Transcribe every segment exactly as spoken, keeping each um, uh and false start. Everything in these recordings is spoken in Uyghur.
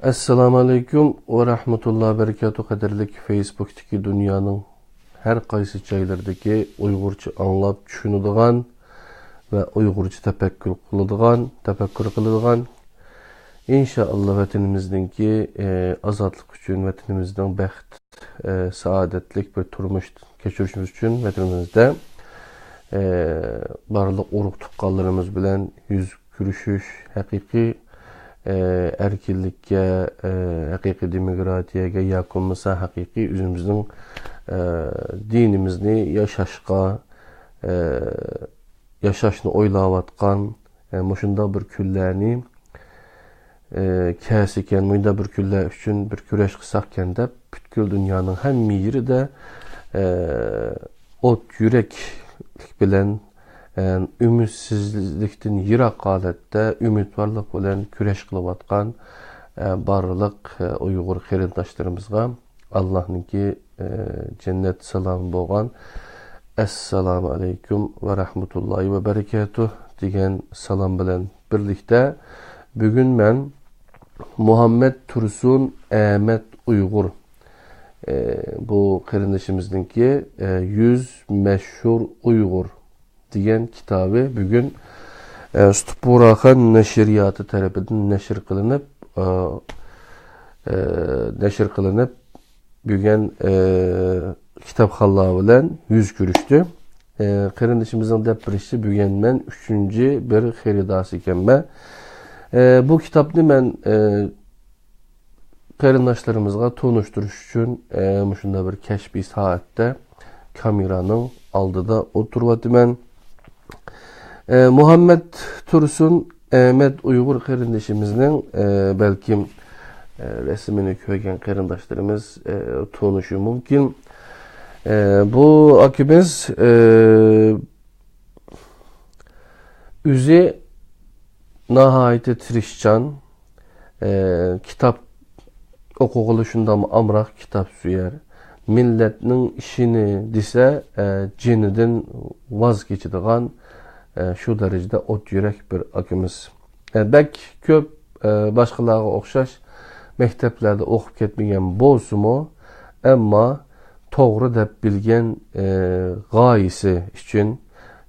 ئەسسالامۇ ئەلەيكۇم ۋە رەھمەتۇللا ۋە بەرىكاتۇھ. قەدىرلىك فېيسبۇكتىكى دۇنيانىڭ ھەر قايسى جايلىرىدىكى ئۇيغۇرچە ئاڭلاپ چۈشىنىدىغان ۋە ئۇيغۇرچە تەپەككۇر قىلىدىغان، تەپەككۇر قىلىدىغان، ئىنشائاللا ۋەتىنىمىزنىڭكى، ئە، ئازادلىق ئۈچۈن، ۋەتىنىمىزنىڭ بەخت، ئە، سائادەتلىك بىر تۇرمۇش كەچۈرۈشىمىز ئۈچۈن ۋەتىنىمىزدە، ئە، بارلىق ئۇرۇق تۇغقانلىرىمىز بىلەن يۈز كۆرۈشۈش، ھەقىقىي، ئە، ئەركىنلىككە، ئە، ھەقىقىي دېموكراتىيەگە ياكى بولمىسا ھەقىقىي ئۆزىمىزنىڭ، ئە، دىنىمىزنى ياشاشقا، ئە، ياشاشنى ئويلاۋاتقان، ئە، مۇشۇنداق بىر كۈنلەرنى، ئە، كەلسىكەن، مۇنداق بىر كۈنلەر ئۈچۈن بىر كۈرەش قىلساقكەن دەپ، پۈتكۈل دۇنيانىڭ ھەممە يېرىدە، ئە، ئوت يۈرەكلىك بىلەن، ئە، ئۈمىدسىزلىكتىن يىراق ھالەتتە ئۈمىدۋارلىق بىلەن كۈرەش قىلىۋاتقان، ئە، بارلىق، ئە، ئۇيغۇر قېرىنداشلىرىمىزغا ئاللاھنىڭكى، ئە، جەننەت سالامى بولغان ئەسسالامۇ ئەلەيكۇم ۋە رەھمەتۇللاھى ۋە بەرىكاتۇھ دېگەن سالام بىلەن بىرلىكتە، بۈگۈن مەن مۇھەممەد تۇرسۇن ئەمەت ئۇيغۇر، ئە، بۇ قېرىندىشىمىزنىڭكى، ئە، يۈز مەشھۇر ئۇيغۇر دېگەن كىتابى بۈگۈن، ئە، ستۇپۇراخان نەشرىياتى تەرىپىدىن نەشر قىلىنىپ، ئە، ئە، نەشر قىلىنىپ، بۈگۈن، ئە، كىتابخانلار بىلەن يۈز كۆرۈشتى. ئە، قېرىندىشىمىزنىڭ دەپ بېرىشىچە، بۈگۈن مەن ئۈچىنچى بىر خېرىدارى ئىكەنمەن. ئە، بۇ كىتابنى مەن، ئە، قېرىنداشلىرىمىزغا تونۇشتۇرۇش ئۈچۈن، ئە، مۇشۇنداق بىر كەسپىي سائەتتە كامېرانىڭ ئالدىدا ئولتۇرۇۋاتىمەن. ئە، مۇھەممەد تۇرسۇن ئەمەت ئۇيغۇر قېرىندىشىمىزنىڭ، ئە، بەلكىم، ئە، رەسىمىنى كۆرگەن قېرىنداشلىرىمىز، ئە، تونۇشى مۇمكىن. ئە، بۇ ئاكىمىز، ئە، ئۆزى ناھايىتى تىرىشچان، ئە، كىتاب ئوقۇغىلى شۇنداقمۇ ئامراق، كىتاب سۆيەر، مىللەتنىڭ ئىشىنى دېسە، ئە، جېنىدىن ۋاز كېچىدىغان، ئە، شۇ دەرىجىدە ئوت يۈرەك بىر ئاكىمىز. ئە، بەك كۆپ، ئە، باشقىلارغا ئوخشاش مەكتەپلەردە ئوقۇپ كەتمىگەن بولسىمۇ، ئەمما توغرا دەپ بىلگەن، ئە، غايىسى ئۈچۈن،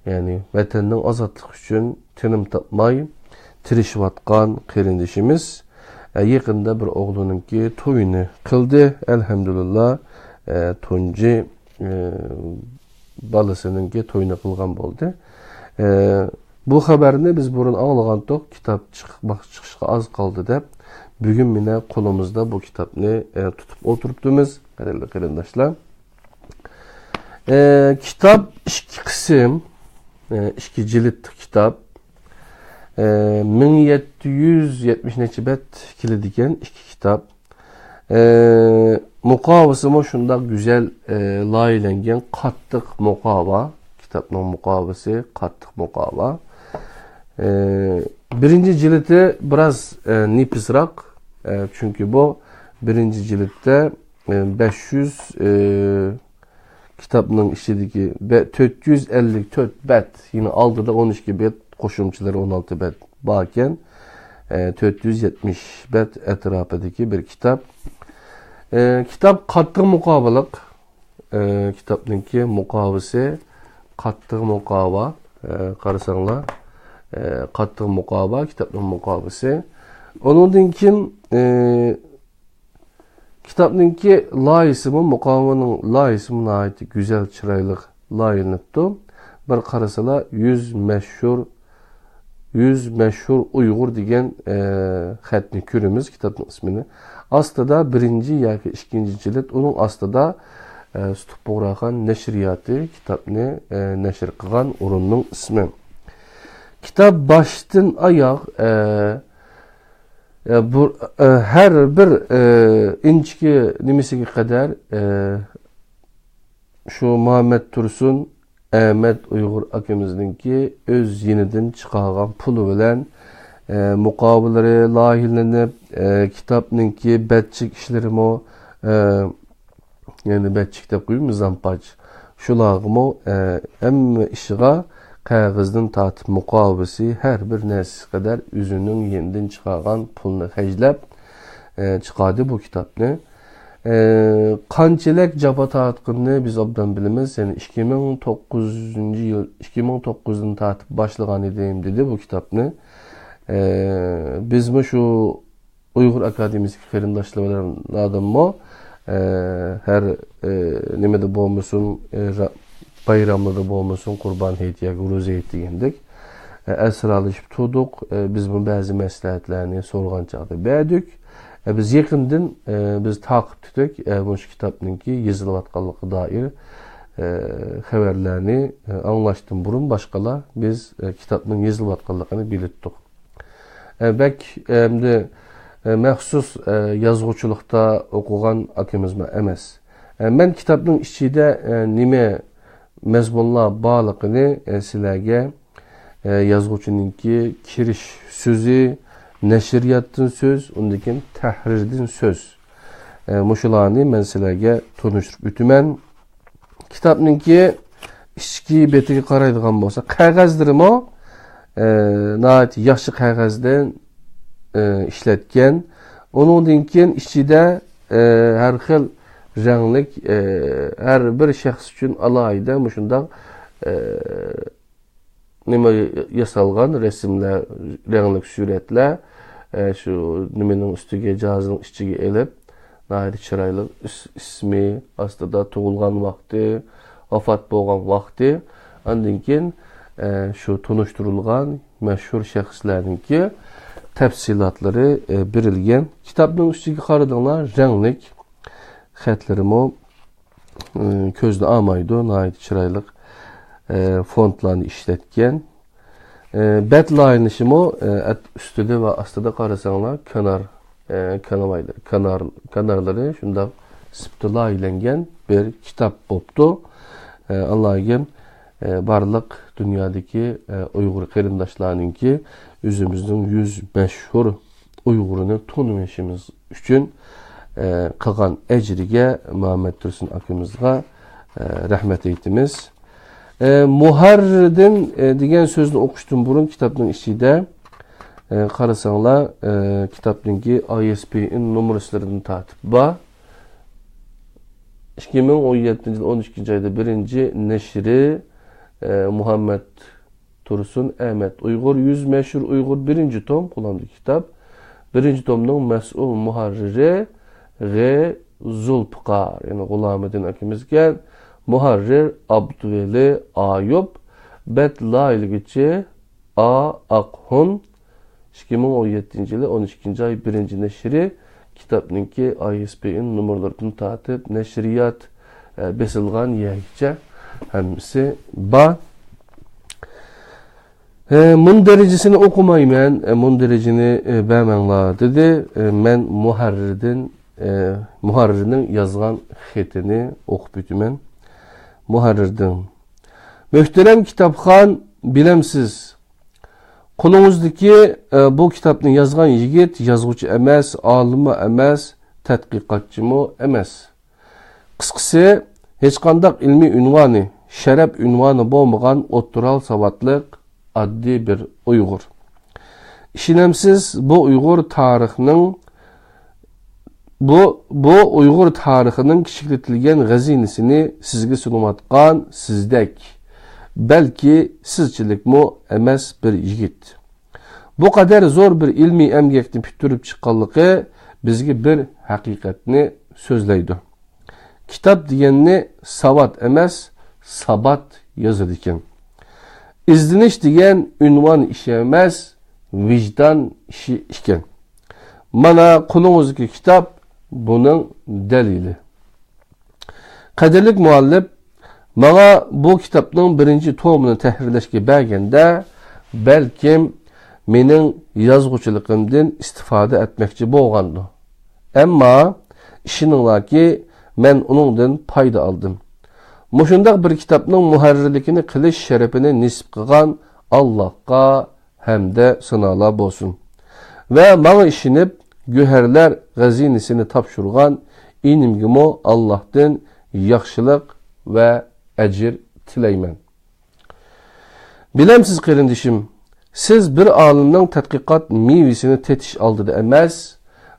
يەنى ۋەتەننىڭ ئازادلىقى ئۈچۈن تىنىم تاپماي تىرىشىۋاتقان قېرىندىشىمىز، ئە، يېقىندا بىر ئوغلىنىڭكى تويىنى قىلدى. ئەلھەمدۇلىللا، ئە، تۇنجى، ئە، بالىسىنىڭكى تويىنى قىلغان بولدى. ئە، بۇ خەۋەرنى بىز بۇرۇن ئاڭلىغانتۇق، كىتاب چىقماق، چىقىشقا ئاز قالدى دەپ. بۈگۈن مانا قولىمىزدا بۇ كىتابنى، ئە، تۇتۇپ ئولتۇرۇپتىمىز، قەدىرلىك قېرىنداشلار. ئە، كىتاب ئىككى قىسىم، ئە، ئىككى جىلىتلىك كىتاب. ئە، مىڭ يەتتە يۈز يەتمىش نەچچە بەت كېلىدىكەن ئىككى كىتاب. ئە، مۇقاۋىسىمۇ شۇنداق گۈزەل، ئە، لايىھەلەنگەن قاتتىق مۇقاۋا. كىتابنىڭ مۇقاۋىسى قاتتىق مۇقاۋا. ئە، بىرىنچى جىلىتى بىراز، ئە، نېپىزراق. ئە، چۈنكى بۇ بىرىنچى جىلىتتە، ئە، بەش يۈز، ئە، كىتابنىڭ ئىچىدىكى بە-، تۆت يۈز ئەللىك تۆت بەت، يەنى ئالدىدا ئون ئىككى بەت، قوشۇمچىلىرى ئون ئالتە بەت باركەن. ئە، تۆت يۈز يەتمىش بەت ئەتراپىدىكى بىر كىتاب. ئە، كىتاب قاتتىق مۇقاۋىلىق. ئە، كىتابنىڭكى مۇقاۋىسى قاتتىق مۇقاۋا. ئە، قارىساڭلار، ئە، قاتتىق مۇقاۋا، كىتابنىڭ مۇقاۋىسى. ئۇنىڭدىن كېيىن، ئە، كىتابنىڭكى لايىھىسىمۇ، مۇقاۋىنىڭ لايىھىسىمۇ ناھايىتى گۈزەل، چىرايلىق لايىھىلىنىپتۇ. بىر قارىسىلا، يۈز مەشھۇر، يۈز مەشھۇر ئۇيغۇر دېگەن، ئە، خەتنى كۆرىمىز، كىتابنىڭ ئىسمىنى. ئاستىدا بىرىنچى ياكى ئىككىنچى جىلىد، ئۇنىڭ ئاستىدا، ئە، ستۇپۇراخان نەشرىياتى كىتابنى، ئە، نەشر قىلغان ئورۇننىڭ ئىسمى. كىتاب باشتىن ئاياغ، ئە، ئە، بۇ، ئە، ھەر بىر، ئە، ئىنچىكە نېمىسىگە قەدەر، ئە، شۇ مۇھەممەد تۇرسۇن ئەمەت ئۇيغۇر ئاكىمىزنىڭكى ئۆز يېنىدىن چىقارغان پۇلى بىلەن، ئە، مۇقاۋىلىرى لايىھىلىنىپ، ئە، كىتابنىڭكى بەتچىك ئىشلىرىمۇ، ئە، يەنى بەتچىك دەپ قويۇڭ، مىزامپاچ. شۇلارغىمۇ، ئە، ھەممە ئىشىغا قەغەزدىن تارتىپ مۇقاۋىسى، ھەر بىر نەرسىسى قەدەر ئۆزىنىڭ يېنىدىن چىقارغان پۇلنى خەجلەپ، ئە، چىقاردى بۇ كىتابنى. ئە، قانچىلىك جاپا تارتقىنىنى بىز ئوبدان بىلىمىز. يەنى ئىككى مىڭ توققۇزىنچى يىل، ئىككى مىڭ توققۇزدىن تارتىپ باشلىغان ئىدىم، دېدى بۇ كىتابنى. ئە، بىزمۇ شۇ ئۇيغۇر ئاكادېمىيىسىدىكى قېرىنداشلار بىلەن نادىممۇ، ئە، ھەر، ئە، نېمىدە بولمىسۇن، ئە، را-، بايراملىرىدا بولمىسۇن، قۇربان ھېيت ياكى روزا ھېيت دېگەندەك، ئە، ئەسرالىشىپ تۇردۇق. ئە، بىزمۇ بەزى مەسلىھەتلەرنى سورىغان چاغدا بەردۇق. ئە، بىز يېقىندىن، ئە، بىز تاقىپ تۇتۇق، ئە، مۇشۇ كىتابنىڭكى يېزىلىۋاتقانلىقىغا دائىر، ئە، خەۋەرلەرنى، ئە، ئاڭلاشتىن بۇرۇن باشقىلار بىز، ئە، كىتابنىڭ يېزىلىۋاتقانلىقىنى بىلىتتۇق. ئە، بەك، ئەمدى، ئە، مەخسۇس، ئە، يازغۇچىلىقتا ئوقۇغان ئاكىمىزمۇ ئەمەس. ئە، مەن كىتابنىڭ ئىچىدە، ئە، نېمە مەزمۇنلار بارلىقىنى، ئە، سىلەرگە، ئە، يازغۇچىنىڭكى كىرىش سۆزى، نەشرىياتتىن سۆز، ئۇندىن كېيىن تەھرىردىن سۆز. ئە، مۇشۇلارنى مەن سىلەرگە تونۇشتۇرۇپ ئۆتىمەن. كىتابنىڭكى ئىچكى بېتىگە قارايدىغان بولسا، قەغەزلىرىمۇ، ئە، ناھايىتى ياخشى قەغەزدىن، ئە، ئىشلەتكەن. ئۇنىڭدىن كېيىن ئىچىدە، ئە، ھەر خىل رەڭلىك، ئە، ھەر بىر شەخس ئۈچۈن ئالاھىدە مۇشۇنداق، ئە، نېمە ياسالغان رەسىملەر، رەڭلىك سۈرەتلەر، ئە، شۇ نېمىنىڭ ئۈستىگە، جاھازنىڭ ئىچىگە ئېلىپ، ناھايىتى چىرايلىق ئىس-، ئىسمى، ئاستىدا تۇغۇلغان ۋاقتى، ۋاپات بولغان ۋاقتى، ئاندىن كېيىن، ئە، شۇ تونۇشتۇرۇلغان مەشھۇر شەخسلەرنىڭكى تەپسىلاتلىرى، ئە، بېرىلگەن. كىتابنىڭ ئۈستىگە قارىدىڭلار، رەڭلىك خەتلىرىمۇ، ئە، كۆزنى ئالمايدۇ، ناھايىتى چىرايلىق، ئە، فونتلارنى ئىشلەتكەن. ئە، بەت لايىنىشىمۇ، ئە، ئەت-، ئۈستىدە ۋە ئاستىدا قارىساڭلار، كانار، ئە، كاناۋايلىرى، كانار-، كانارلىرى شۇنداق سىپتا لايىھەلەنگەن بىر كىتاب بوپتۇ. ئە، ئاللاھىم، ئە، بارلىق دۇنيادىكى، ئە، ئۇيغۇر قېرىنداشلارنىڭكى ئۆزىمىزنىڭ يۈز مەشھۇر ئۇيغۇرىنى تونۇۋېلىشىمىز ئۈچۈن، ئە، قىلغان ئەجرىگە مۇھەممەد تۇرسۇن ئاكىمىزغا، ئە، رەھمەت ئېيتىمىز. ئە، مۇھەررىردىن، ئە، دېگەن سۆزنى ئوقۇشتىن بۇرۇن كىتابنىڭ ئىچىدە، ئە، قارىساڭلار، ئە، كىتابنىڭكى ئاي ئېس بى ئېن نومۇرلىرىدىن تارتىپ بار. ئىككى مىڭ ئون يەتتىنچى يىل ئون ئىككىنچى ئايدا بىرىنچى نەشرى، ئە، مۇھەممەد تۇرسۇن ئەمەت ئۇيغۇر، يۈز مەشھۇر ئۇيغۇر، بىرىنچى توم، قولۇمدىكى كىتاب. بىرىنچى تومنىڭ مەسئۇل مۇھەررىرى غ زۇلپىقار، يەنى غۇلامىدىن ئاكىمىزكەن. مۇھەررىر ئابدۇۋەلى ئايۇپ. بەت لايىھىلىگۈچى ئا ئاقھۇن. ئىككى مىڭ ئون يەتتىنچى يىلى ئون ئىككىنچى ئاي بىرىنچى نەشرى. كىتابنىڭكى ئاي ئېس بى ئېن نومۇرلىرىدىن تارتىپ نەشرىيات، ئە، بېسىلغان يەرگىچە ھەممىسى بار. ئە، مۇندەرىجىسىنى ئوقۇمايمەن، ئە، مۇندەرىجىنى، ئە، بەرمەڭلار، دېدى. ئە، مەن مۇھەررىردىن، ئە، مۇھەررىرنىڭ يازغان خېتىنى ئوقۇپ ئۆتىمەن. مۇھەررىردىن. مۆھتەرەم كىتابخان، بىلەمسىز، قولىڭىزدىكى، ئە، بۇ كىتابنى يازغان يىگىت يازغۇچى ئەمەس، ئالىممۇ ئەمەس، تەتقىقاتچىمۇ ئەمەس. قىسقىسى، ھېچقانداق ئىلمىي ئۇنۋانى، شەرەپ ئۇنۋانى بولمىغان ئوتتۇرا ساۋاتلىق ئاددىي بىر ئۇيغۇر. ئىشىنەمسىز، بۇ ئۇيغۇر تارىخنىڭ، بۇ، بۇ ئۇيغۇر تارىخىنىڭ كىچىكلىتىلگەن غەزىنىسىنى سىزگە سۇنۇۋاتقان سىزدەك، بەلكى سىزچىلىكمۇ ئەمەس بىر يىگىت. بۇ قەدەر زور بىر ئىلمىي ئەمگەكنى پۈتتۈرۈپ چىققانلىقى بىزگە بىر ھەقىقەتنى سۆزلەيدۇ. كىتاب دېگەننى ساۋات ئەمەس، سابات يازىدىكەن. ئىزدىنىش دېگەن ئۇنۋان ئىشى ئەمەس، ۋىجدان ئىشى ئىكەن. مانا قولىڭىزدىكى كىتاب بۇنىڭ دەلىلى. قەدىرلىك مۇئەللىپ، ماڭا بۇ كىتابنىڭ بىرىنچى تومىنى تەھرىرلەشكە بەرگەندە، بەلكىم مېنىڭ يازغۇچىلىقىمدىن ئىستىپادە ئەتمەكچى بولغاندۇ. ئەمما ئىشىنىڭلاركى، مەن ئۇنىڭدىن پايدا ئالدىم. مۇشۇنداق بىر كىتابنىڭ مۇھەررىرلىكىنى قىلىش شەرىپىنى نېسىپ قىلغان ئاللاھقا ھەمدە سانالار بولسۇن. ۋە ماڭا ئىشىنىپ، گۆھەرلەر غەزىنىسىنى تاپشۇرغان ئىنىمگىمۇ ئاللاھتىن ياخشىلىق ۋە ئەجىر تىلەيمەن. بىلەمسىز، قېرىندىشىم، سىز بىر ئالىمنىڭ تەتقىقات مېۋىسىنى تېتىش ئالدىدا ئەمەس،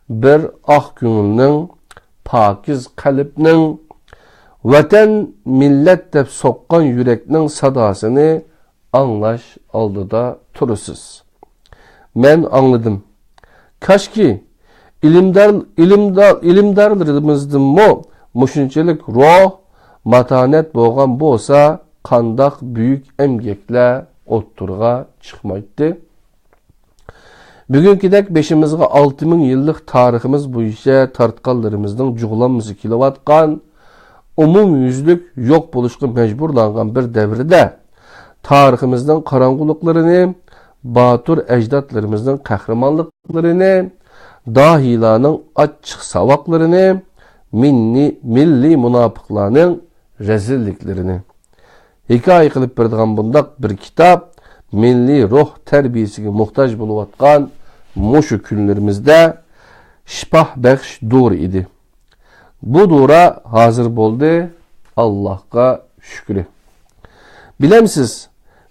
بىر ئاق كۆڭۈلنىڭ، پاكىز قەلبنىڭ، ۋەتەن، مىللەت دەپ سوققان يۈرەكنىڭ ساداسىنى ئاڭلاش ئالدىدا تۇرىسىز. مەن ئاڭلىدىم. كاشكى، ئىلىمدار، ئىلىمدا-، ئىلىمدارلىرىمىزدىنمۇ مۇشۇنچىلىك روھ، ماتانەت بولغان بولسا، قانداق بۈيۈك ئەمگەكلەر ئوتتۇرىغا چىقمايتتى. بۈگۈنكىدەك بېشىمىزغا ئالتە مىڭ يىللىق تارىخىمىز بويىچە تارتقانلىرىمىزنىڭ جۇغلانمىسى كېلىۋاتقان، ئومۇميۈزلۈك يوق بولۇشقا مەجبۇرلانغان بىر دەۋردە، تارىخىمىزنىڭ قاراڭغۇلۇقلىرىنى، باتۇر ئەجدادلىرىمىزنىڭ قەھرىمانلىقلىرىنى، داھىيلارنىڭ ئاچچىق ساۋاقلىرىنى، مىننى-، مىللىي مۇناپىقلارنىڭ رەزىللىكلىرىنى ھېكايە قىلىپ بېرىدىغان بۇنداق بىر كىتاب، مىللىي روھ تەربىيىسىگە موھتاج بولۇۋاتقان مۇشۇ كۈنلىرىمىزدە شىپاھ بەخش دورا ئىدى. بۇ دورا ھازىر بولدى، ئاللاھقا شۈكرى. بىلەمسىز،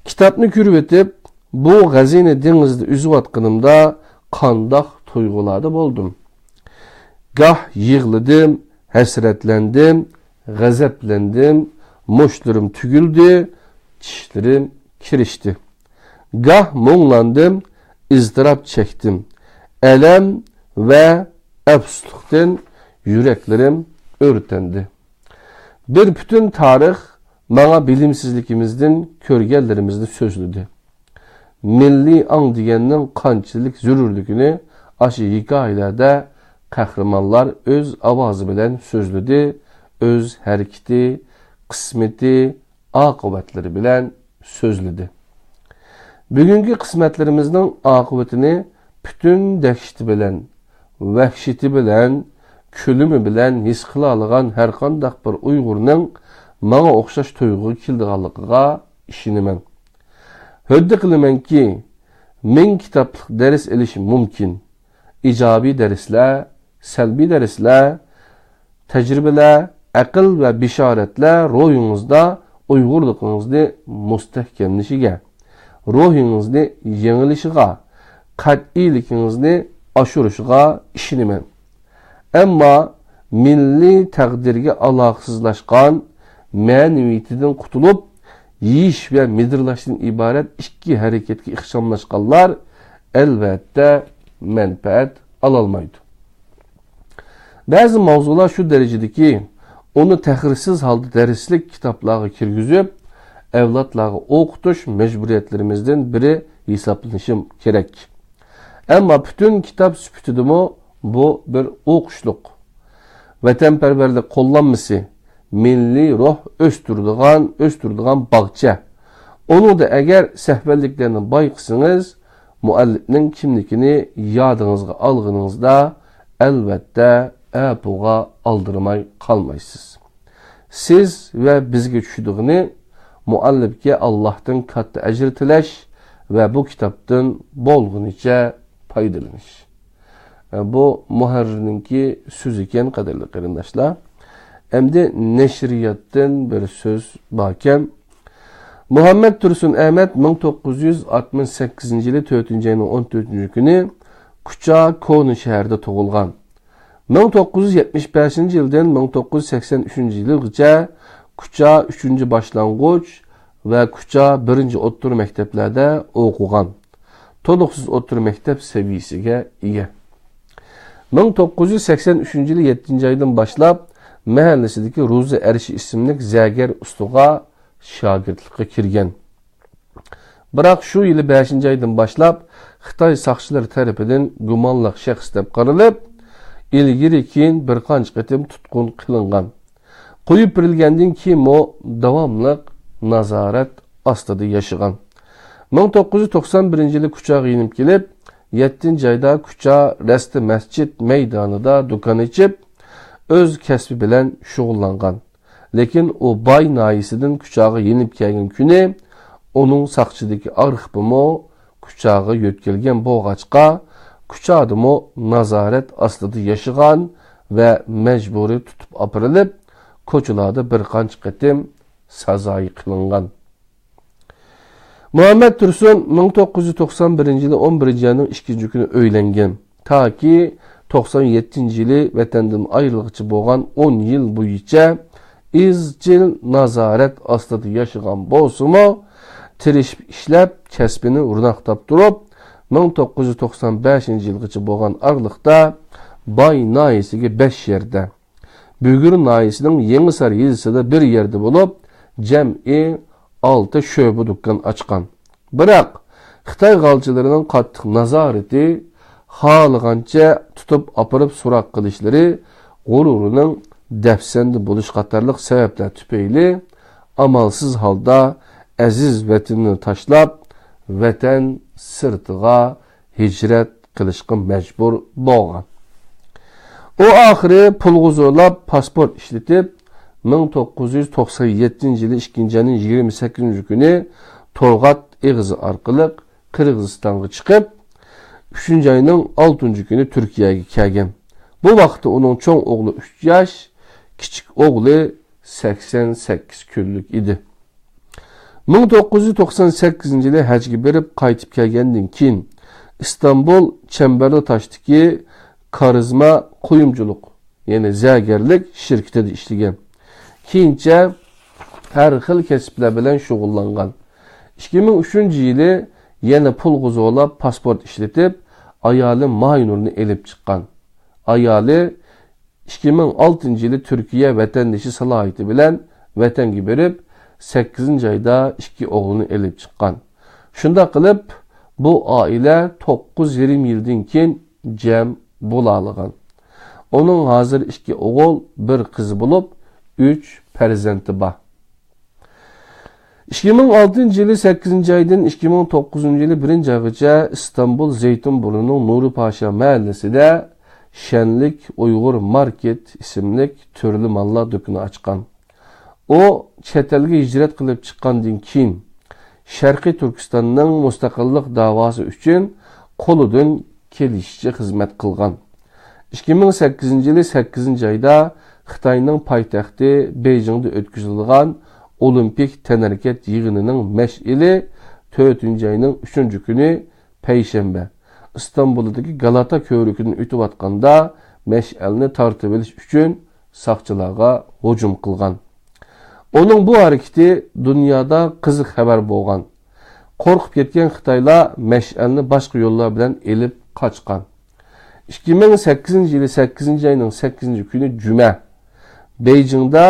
كىتابنى كۆرۈۋېتىپ، بۇ غەزىنە دېڭىزىدا ئۈزۈۋاتقىنىمدا قانداق تۇيغۇلاردا بولدۇم؟ گاھ يىغلىدىم، ھەسرەتلەندىم، غەزەپلەندىم، مۇشتلىرىم تۈگۈلدى، چىشلىرىم كىرىشتى. گاھ مۇڭلاندىم، ئىزتىراپ چەكتىم. ئەلەم ۋە ئەپسۇسلۇقتىن يۈرەكلىرىم ئۆرتەندى. بىر پۈتۈن تارىخ ماڭا بىلىمسىزلىكىمىزدىن كۆرگەنلىرىمىزنى سۆزلىدى. مىللىي ئاڭ دېگەننىڭ قانچىلىك زۆرۈرلۈكىنى ئاشۇ ھېكايىلەردە قەھرىمانلار ئۆز ئاۋازى بىلەن سۆزلىدى، ئۆز ھەرىكىتى، قىسمىتى، ئاقىۋەتلىرى بىلەن سۆزلىدى. بۈگۈنكى قىسمەتلىرىمىزنىڭ ئاقىۋىتىنى پۈتۈن دەھشىتى بىلەن، ۋەھشىتى بىلەن، كۆلىمى بىلەن ھېس قىلالىغان ھەرقانداق بىر ئۇيغۇرنىڭ ماڭا ئوخشاش تۇيغۇغا كېلىدىغانلىقىغا ئىشىنىمەن. ھۆددە قىلىمەنكى، مىڭ كىتابلىق دەرس ئېلىش مۇمكىن. ئىجابىي دەرسلەر، سەلبىي دەرسلەر، تەجرىبىلەر، ئەقىل ۋە بېشارەتلەر روھىڭىزدا ئۇيغۇرلۇقىڭىزنى مۇستەھكەملىشىگە، روھىڭىزنى يېڭىلىشىغا، قەتئىيلىكىڭىزنى ئاشۇرۇشىغا ئىشىنىمەن. ئەمما مىللىي تەقدىرگە ئالاقىسىزلاشقان، مەنىۋىيىتىدىن قۇتۇلۇپ، يېيىش ۋە مىدىرلاشتىن ئىبارەت ئىككى ھەرىكەتكە ئىخچاملاشقانلار، ئەلۋەتتە، مەنپەئەت ئالالمايدۇ. بەزى ماۋزۇلار شۇ دەرىجىدىكى، ئۇنى تەخىرسىز ھالدا دەرسلىك كىتابلارغا كىرگۈزۈپ، ئەۋلادلارغا ئوقۇتۇش مەجبۇرىيەتلىرىمىزدىن بىرى ھېسابلىنىشى كېرەك. ئەمما پۈتۈن كىتاب سۈپىتىدىمۇ بۇ بىر ئوقۇشلۇق. ۋەتەنپەرۋەرلىك قوللانمىسى، مىللىي روھ ئۆستۈرىدىغان، ئۆستۈرىدىغان باغچە. ئۇنىڭدا ئەگەر سەھۋەنلىكلەرنى بايقىسىڭىز، مۇئەللىپنىڭ كىملىكىنى يادىڭىزغا ئالغىنىڭىزدا، ئەلۋەتتە، ئەپۇغا ئالدىرىماي قالمايسىز. سىز ۋە بىزگە چۈشىدىغىنى مۇئەللىپكە ئاللاھتىن كاتتا ئەجىر تىلەش ۋە بۇ كىتابتىن بولغىنىچە پايدىلىنىش. بۇ مۇھەررىرنىڭكى سۆزى ئىكەن، قەدىرلىك قېرىنداشلار. ئەمدى نەشرىياتتىن بىر سۆز باركەن. مۇھەممەد تۇرسۇن ئەمەت مىڭ توققۇز يۈز ئاتمىش سەككىزىنچى يىلى تۆتىنچى ئاينىڭ ئون تۆتىنچى كۈنى كۇچا كونا شەھىرىدە تۇغۇلغان. مىڭ توققۇز يۈز يەتمىش بەشىنچى يىلدىن مىڭ توققۇز يۈز سەكسەن ئۈچىنچى يىلغىچە كۇچا ئۈچىنچى باشلانغۇچ ۋە كۇچا بىرىنچى ئوتتۇرا مەكتەپلەردە ئوقۇغان. تولۇقسىز ئوتتۇرا مەكتەپ سەۋىيەسىگە ئىگە. مىڭ توققۇز يۈز سەكسەن ئۈچىنچى يىلى يەتتىنچى ئايدىن باشلاپ مەھەللىسىدىكى روزى ئەرشى ئىسىملىك زەگەر ئۇستىغا شاگىرتلىققا كىرگەن. بىراق شۇ يىلى بەشىنچى ئايدىن باشلاپ خىتاي ساقچىلىرى تەرىپىدىن گۇمانلىق شەخس دەپ قارىلىپ، ئىلگىرى كېيىن بىر قانچە قېتىم تۇتقۇن قىلىنغان. قويۇپ بېرىلگەندىن كېيىنمۇ داۋاملىق نازارەت ئاستىدا ياشىغان. مىڭ توققۇز يۈز توقسان بىرىنچى يىلى كۇچاغا يېنىپ كېلىپ، يەتتىنچى ئايدا كۇچا رەستە مەسچىت مەيدانىدا دۇكان ئېچىپ، ئۆز كەسپى بىلەن شۇغۇللانغان. لېكىن ئۇ باي ناھىيىسىدىن كۇچاغا يېنىپ كەلگەن كۈنى ئۇنىڭ ساقچىدىكى ئارخىپىمۇ كۇچاغا يۆتكەلگەن بولغاچقا، كۇچادىمۇ نازارەت ئاستىدا ياشىغان ۋە مەجبۇرىي تۇتۇپ ئاپىرىلىپ، كوچىلاردا بىر قانچە قېتىم سازايى قىلىنغان. مۇھەممەد تۇرسۇن مىڭ توققۇز يۈز توقسان بىرىنچى يىلى ئون بىرىنچى ئاينىڭ ئىككىنچى كۈنى ئۆيلەنگەن. تاكى توقسان يەتتىنچى يىلى ۋەتەندىن ئايرىلغىچە بولغان ئون يىل بويىچە ئىزچىل نازارەت ئاستىدا ياشىغان بولسىمۇ، تىرىشىپ ئىشلەپ، كەسپىنى روناقلاپ تۇرۇپ، مىڭ توققۇز يۈز توقسان بەشىنچى يىلغىچە بولغان ئارىلىقتا باي ناھىيەسىگە بەش يەردە، بۈگۈر ناھىيەسىنىڭ يېڭىسار يېزىسىدا بىر يەردە بولۇپ، جەمئىي ئالتە شۆبە دۇكان ئاچقان. بىراق، خىتاي غالچىلىرىنىڭ قاتتىق نازارىتى، خالىغانچە تۇتۇپ ئاپىرىپ سوراق قىلىشلىرى، غۇرۇرىنىڭ دەپسەندە بولۇشى قاتارلىق سەۋەبلەر تۈپەيلى، ئامالسىز ھالدا ئەزىز ۋەتىنىنى تاشلاپ، ۋەتەن سىرتىغا ھىجرەت قىلىشقا مەجبۇر بولغان. ئۇ ئاخىرى پۇلغا زورلاپ پاسپورت ئىشلىتىپ، مىڭ توققۇز يۈز توقسان يەتتىنچى يىلى ئىككىنچى ئاينىڭ يىگىرمە سەككىزىنچى كۈنى تورغات ئېغىزى ئارقىلىق قىرغىزىستانغا چىقىپ، ئۈچىنچى ئاينىڭ ئالتىنچى كۈنى تۈركىيەگە كەلگەن. بۇ ۋاقىتتا ئۇنىڭ چوڭ ئوغلى ئۈچ ياش، كىچىك ئوغلى سەكسەن سەككىز كۈنلۈك ئىدى. مىڭ توققۇز يۈز توقسان سەككىزىنچى يىلى ھەجگە بېرىپ قايتىپ كەلگەندىن كېيىن، ئىستانبۇل چەمبەرلى تاشتىكى كارىزما قۇيۇمچىلىق، يەنى زەگەرلىك شىركىتىدە ئىشلىگەن. كېيىنچە ھەر خىل كەسىپلەر بىلەن شۇغۇللانغان. ئىككى مىڭ ئۈچىنچى يىلى يەنە پۇلغا زورلاپ پاسپورت ئىشلىتىپ، ئايالى ماينۇرنى ئېلىپ چىققان. ئايالى ئىككى مىڭ ئالتىنچى يىلى تۈركىيە ۋەتەندىشى سالاھىيىتى بىلەن ۋەتەنگە بېرىپ، سەككىزىنچى ئايدا ئىككى ئوغلىنى ئېلىپ چىققان. شۇنداق قىلىپ، بۇ ئائىلە توققۇز يېرىم يىلدىن كېيىن جەم بولالىغان. ئۇنىڭ ھازىر ئىككى ئوغۇل، بىر قىزى بولۇپ، ئۈچ پەرزەنتى بار. ئىككى مىڭ ئالتىنچى يىلى سەككىزىنچى ئايدىن ئىككى مىڭ توققۇزىنچى يىلى بىرىنچى ئايغىچە ئىستانبۇل زەيتۇنبۇرنىنىڭ نۇرى پاشا مەھەللىسىدە شەنلىك ئۇيغۇر ماركېت ئىسىملىك تۈرلۈ ماللار دۇكىنى ئاچقان. ئۇ چەت ئەلگە ھىجرەت قىلىپ چىققاندىن كېيىن، شەرقىي تۈركىستاننىڭ مۇستەقىللىق داۋاسى ئۈچۈن قولىدىن كېلىشىچە خىزمەت قىلغان. ئىككى مىڭ سەككىزىنچى يىلى سەككىزىنچى ئايدا خىتاينىڭ پايتەختى بېيجىڭدا ئۆتكۈزۈلىدىغان ئولىمپىك تەنھەرىكەت يىغىنىنىڭ مەشئىلى تۆتىنچى ئاينىڭ ئۈچىنچى كۈنى پەيشەنبە ئىستانبۇلدىكى گالاتا كۆۋرۈكىدىن ئۆتۈۋاتقاندا مەشئەلنى تارتىۋېلىش ئۈچۈن ساقچىلارغا ھۇجۇم قىلغان. ئۇنىڭ بۇ ھەرىكىتى دۇنيادا قىزىق خەۋەر بولغان. قورقۇپ كەتكەن خىتايلار مەشئەلنى باشقا يوللار بىلەن ئېلىپ قاچقان. ئىككى مىڭ سەككىزىنچى يىلى سەككىزىنچى ئاينىڭ سەككىزىنچى كۈنى جۈمە، بېيجىڭدا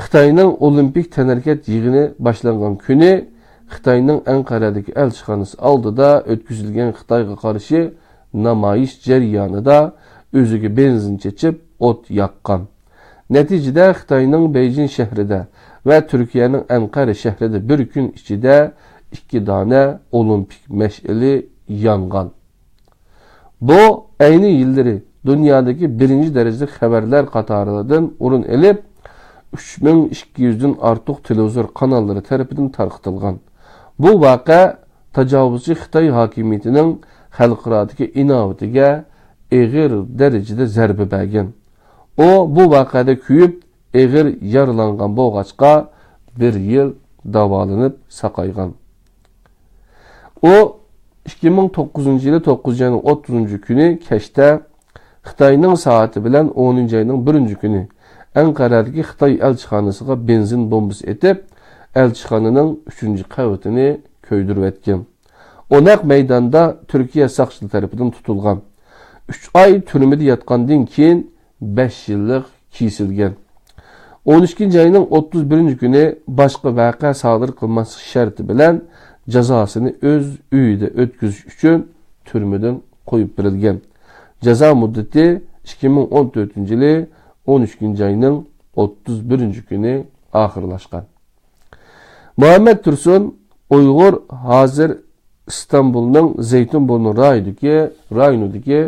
خىتاينىڭ ئولىمپىك تەنھەرىكەت يىغىنى باشلانغان كۈنى خىتاينىڭ ئەنقەرەدىكى ئەلچىخانىسى ئالدىدا ئۆتكۈزۈلگەن خىتايغا قارشى نامايىش جەريانىدا ئۆزىگە بېنزىن چېچىپ ئوت ياققان. نەتىجىدە خىتاينىڭ بېيجىڭ شەھىرىدە ۋە تۈركىيەنىڭ ئەنقەرە شەھىرىدە بىر كۈن ئىچىدە ئىككى دانە ئولىمپىك مەشئىلى يانغان. بۇ ئەينى يىللىرى دۇنيادىكى بىرىنچى دەرىجىلىك خەۋەرلەر قاتارىدىن ئورۇن ئېلىپ، ئۈچ مىڭ ئىككى يۈزدىن ئارتۇق تېلېۋىزور قاناللىرى تەرىپىدىن تارقىتىلغان. بۇ ۋەقە تاجاۋۇزچى خىتاي ھاكىمىيىتىنىڭ خەلقئارادىكى ئىناۋىتىگە ئېغىر دەرىجىدە زەربە بەرگەن. ئۇ بۇ ۋەقەدە كۆيۈپ، ئېغىر يارىلانغان بولغاچقا، بىر يىل داۋالىنىپ ساقايغان. ئۇ ئىككى مىڭ توققۇزىنچى يىلى توققۇزىنچى ئاينىڭ ئوتتۇزىنچى كۈنى كەچتە خىتاينىڭ سائىتى بىلەن ئونىنچى ئاينىڭ بىرىنچى كۈنى ئەنقەرەدىكى خىتاي ئەلچىخانىسىغا بېنزىن بومبىسى ئېتىپ، ئەلچىخانىنىڭ ئۈچىنچى قەۋىتىنى كۆيدۈرۈۋەتكەن. ئۇ نەق مەيداندا تۈركىيە ساقچىلىرى تەرىپىدىن تۇتۇلغان. ئۈچ ئاي تۈرمىدە ياتقاندىن كېيىن، بەش يىللىق كېسىلگەن. ئون ئىككىنچى ئاينىڭ ئوتتۇز بىرىنچى كۈنى باشقا ۋەقە سادىر قىلماسلىق شەرتى بىلەن جازاسىنى ئۆز ئۆيىدە ئۆتكۈزۈش ئۈچۈن تۈرمىدىن قويۇپ بېرىلگەن. جازا مۇددىتى ئىككى مىڭ ئون تۆتىنچى يىلى ئون ئىككىنچى ئاينىڭ ئوتتۇز بىرىنچى كۈنى ئاخىرلاشقان. مۇھەممەد تۇرسۇن ئۇيغۇر ھازىر ئىستانبۇلنىڭ زەيتۇنبۇرنۇ رايونىدىكى، رايونىدىكى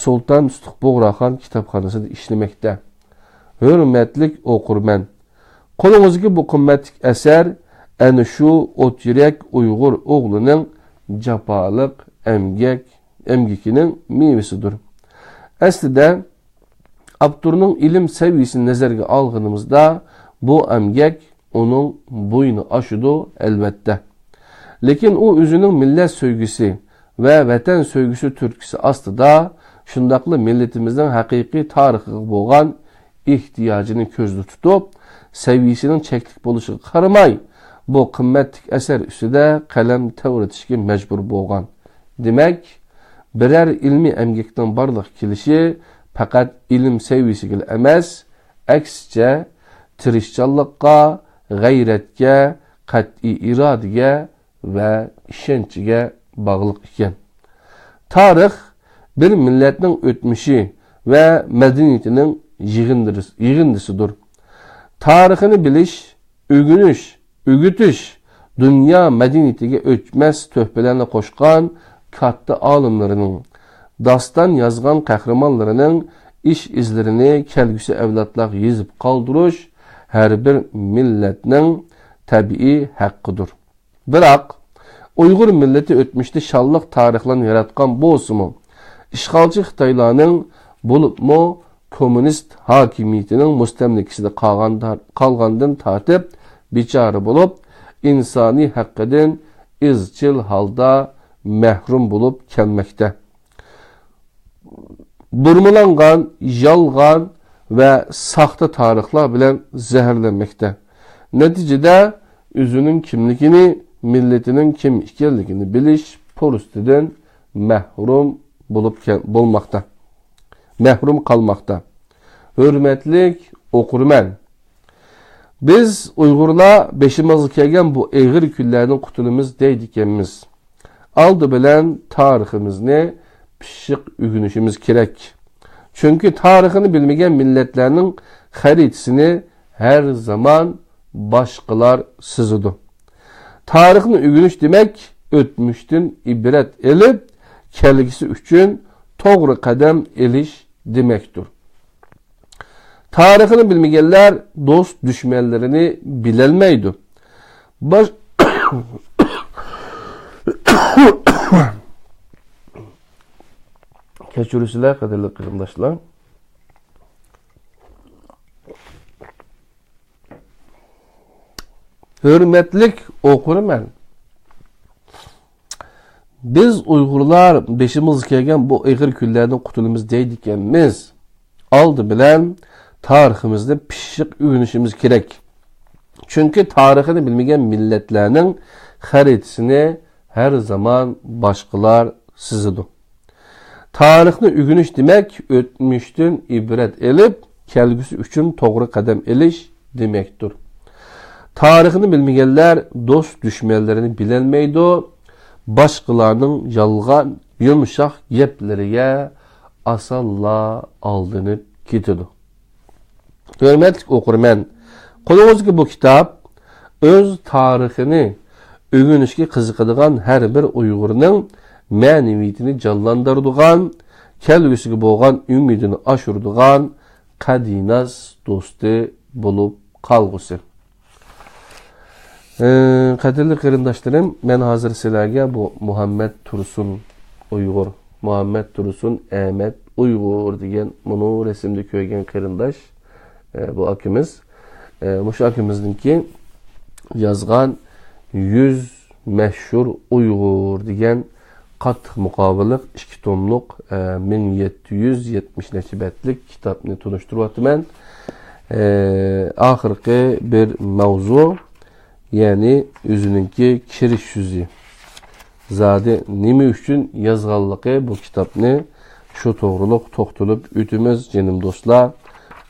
سۇلتان تۇتۇق بۇغراخان كىتابخانىسىدا ئىشلىمەكتە. ھۆرمەتلىك ئوقۇرمەن! قولىڭىزدىكى بۇ قىممەتلىك ئەسەر ئەنە شۇ ئوت يۈرەك ئۇيغۇر ئوغلىنىڭ جاپالىق ئەمگەك، ئەمگىكىنىڭ مېۋىسىدۇر. ئەسلىدە، ئاپتورنىڭ ئىلىم سەۋىيىسىنى نەزەرگە ئالغىنىمىزدا، بۇ ئەمگەك ئۇنىڭ بوينى ئاشىدۇ، ئەلۋەتتە. لېكىن ئۇ ئۆزىنىڭ مىللەت سۆيگۈسى ۋە ۋەتەن سۆيگۈسى تۈرتكىسى ئاستىدا شۇنداقلا مىللىتىمىزنىڭ ھەقىقىي تارىخىغا بولغان ئېھتىياجىنى كۆزدە تۇتۇپ، سەۋىيەسىنىڭ چەكلىك بولۇشىغا قارىماي، بۇ قىممەتلىك ئەسەر ئۈستىدە قەلەم تەۋرىتىشكە مەجبۇر بولغان. دېمەك، بىرەر ئىلمىي ئەمگەكنىڭ بارلىققا كېلىشى پەقەت ئىلىم سەۋىيەسىگىلا ئەمەس، ئەكسىچە، تىرىشچانلىققا، غەيرەتكە، قەتئىي ئىرادىگە ۋە ئىشەنچىگە باغلىق ئىكەن. تارىخ بىر مىللەتنىڭ ئۆتمۈشى ۋە مەدەنىيىتىنىڭ يىغىندىرىس-، يىغىندىسىدۇر. تارىخىنى بىلىش، ئۆگىنىش، ئۆگىتىش دۇنيا مەدەنىيىتىگە ئۆچمەس تۆھپىلەرنى قوشقان كاتتا ئالىملىرىنىڭ، داستان يازغان قەھرىمانلىرىنىڭ ئىش-ئىزلىرىنى كەلگۈسى ئەۋلادلارغا يېزىپ قالدۇرۇش ھەر بىر مىللەتنىڭ تەبىئىي ھەققىدۇر. بىراق، ئۇيغۇر مىللىتى ئۆتمۈشتە شانلىق تارىخلارنى ياراتقان بولسىمۇ، ئىشغالچى خىتايلارنىڭ، بولۇپمۇ كوممۇنىست ھاكىمىيىتىنىڭ مۇستەملىكىسىدە قالغان-، قالغاندىن تارتىپ بىچارە بولۇپ، ئىنسانىي ھەققىدىن ئىزچىل ھالدا مەھرۇم بولۇپ كەلمەكتە. بۇرمىلانغان، يالغان ۋە ساختا تارىخلار بىلەن زەھەرلەنمەكتە. نەتىجىدە ئۆزىنىڭ كىملىكىنى، مىللىتىنىڭ كىم ئىكەنلىكىنى بىلىش پۇرسىتىدىن مەھرۇم بولۇپ كەل-، بولماقتا. مەھرۇم قالماقتا. ھۆرمەتلىك ئوقۇرمەن! بىز ئۇيغۇرلار بېشىمىزغا كەلگەن بۇ ئېغىر كۈنلەردىن قۇتۇلىمىز دەيدىكەنمىز. ئالدى بىلەن تارىخىمىزنى پىششىق ئۆگىنىشىمىز كېرەك. چۈنكى تارىخىنى بىلمىگەن مىللەتلەرنىڭ خەرىتىسىنى ھەر زامان باشقىلار سىزىدۇ. تارىخنى ئۆگىنىش دېمەك، ئۆتمۈشتىن ئىبرەت ئېلىپ، كەلگۈسى ئۈچۈن توغرا قەدەم ئېلىش دېمەكتۇر. تارىخنى بىلمىگەنلەر دوست دۈشمەنلىرىنى بىلەلمەيدۇ. باش-، كەچۈرۈسىلەر، قەدىرلىك قېرىنداشلار. ھۆرمەتلىك ئوقۇرمەن! بىز ئۇيغۇرلار بېشىمىزغا كەلگەن بۇ ئېغىر كۈنلەردىن قۇتۇلىمىز دەيدىكەنمىز. ئالدى بىلەن تارىخىمىزنى پىششىق ئۆگىنىشىمىز كېرەك. چۈنكى تارىخىنى بىلمىگەن مىللەتلەرنىڭ خەرىتىسىنى ھەر زامان باشقىلار سىزىدۇ. تارىخنى ئۆگىنىش دېمەك، ئۆتمۈشتىن ئىبرەت ئېلىپ، كەلگۈسى ئۈچۈن توغرا قەدەم ئېلىش دېمەكتۇر. تارىخنى بىلمىگەنلەر دوست دۈشمەنلىرىنى بىلەلمەيدۇ، باشقىلارنىڭ يالغان، يۇمشاق گەپلىرىگە ئاسانلا ئالدىنىپ كېتىدۇ. ھۆرمەتلىك ئوقۇرمەن، قولىڭىزدىكى بۇ كىتاب ئۆز تارىخىنى ئۆگىنىشكە قىزىقىدىغان ھەر بىر ئۇيغۇرنىڭ مەنىۋىيىتىنى جانلاندۇرىدىغان، كەلگۈسىگە بولغان ئۈمىدىنى ئاشۇرىدىغان قەدىناس دوستى بولۇپ قالغۇسى. ئى، قەدىرلىك قېرىنداشلىرىم، مەن ھازىر سىلەرگە بۇ مۇھەممەد تۇرسۇن ئۇيغۇر، مۇھەممەد تۇرسۇن ئەمەت ئۇيغۇر دېگەن مۇنۇ رەسىمدە كۆرگەن قېرىنداش، ئى، بۇ ئاكىمىز، ئى، مۇشۇ ئاكىمىزنىڭكى يازغان يۈز مەشھۇر ئۇيغۇر دېگەن قاتتىق مۇقاۋىلىق ئىككى توملۇق، ئە، مىڭ يەتتە يۈز يەتمىش نەچچە بەتلىك كىتابنى تونۇشتۇرۇۋاتىمەن. ئە، ئاخىرقى بىر ماۋزۇ، يەنى ئۆزىنىڭكى كىرىش سۆزى. زادى نېمە ئۈچۈن يازغانلىقى بۇ كىتابنى، شۇ توغرۇلۇق توختىلىپ ئۆتىمىز، جېنىم دوستلار.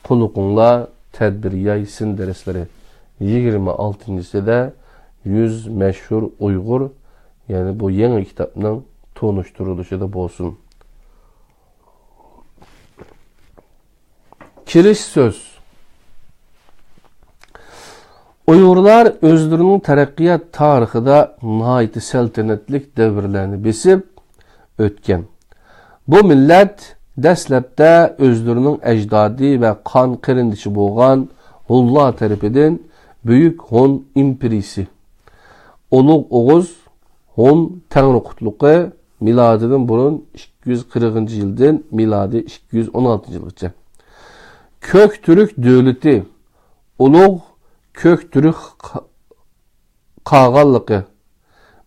قۇلىقىڭلار تەدبىر يايسىن دەرسلىرى يىگىرمە ئالتىنچىسىدە يۈز مەشھۇر ئۇيغۇر، يەنى بۇ يېڭى كىتابنىڭ تونۇشتۇرۇلۇشىدا بولسۇن. كىرىش سۆز. ئۇيغۇرلار ئۆزلىرىنىڭ تەرەققىيات تارىخىدا ناھايىتى سەلتەنەتلىك دەۋرلەرنى بېسىپ ئۆتكەن. بۇ مىللەت دەسلەپتە ئۆزلىرىنىڭ ئەجدادى ۋە قان قېرىندىشى بولغان ھونلار تەرىپىدىن بۈيۈك ھون ئىمپېرىيىسى، ئۇلۇغ ئوغۇز، ھون تەڭرى قۇتلۇقى، مىلادىدىن بۇرۇن ئىككى يۈز قىرىقىنچى يىلدىن مىلادىي ئىككى يۈز ئون ئالتىنچى يىلغىچە. كۆك تۈرك دۆلىتى، ئۇلۇغ كۆك تۈرك قا-، قاغانلىقى،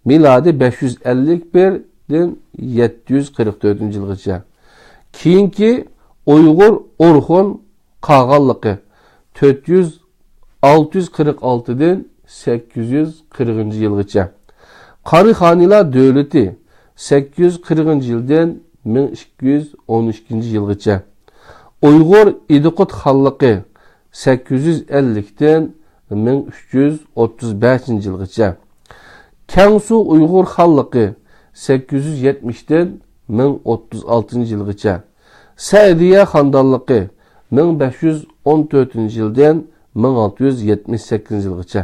مىلادىي بەش يۈز ئەللىك بىردىن يەتتە يۈز قىرىق تۆتىنچى يىلغىچە. كېيىنكى ئۇيغۇر ئورخۇن قاغانلىقى تۆت يۈز، ئالتە يۈز قىرىق ئالتىدىن سەككىز يۈز قىرىقىنچى يىلغىچە. قارىخانىيلار دۆلىتى سەككىز يۈز قىرىقىنچى يىلدىن مىڭ ئىككى يۈز ئون ئىككىنچى يىلغىچە. ئۇيغۇر ئىدىقۇت خانلىقى سەككىز يۈز ئەللىكتىن مىڭ ئۈچ يۈز ئوتتۇز بەشىنچى يىلغىچە. كەڭسۇ ئۇيغۇر خانلىقى سەككىز يۈز يەتمىشتىن مىڭ ئوتتۇز ئالتىنچى يىلغىچە. سەئىدىيە خاندانلىقى مىڭ بەش يۈز ئون تۆتىنچى يىلدىن مىڭ ئالتە يۈز يەتمىش سەككىزىنچى يىلغىچە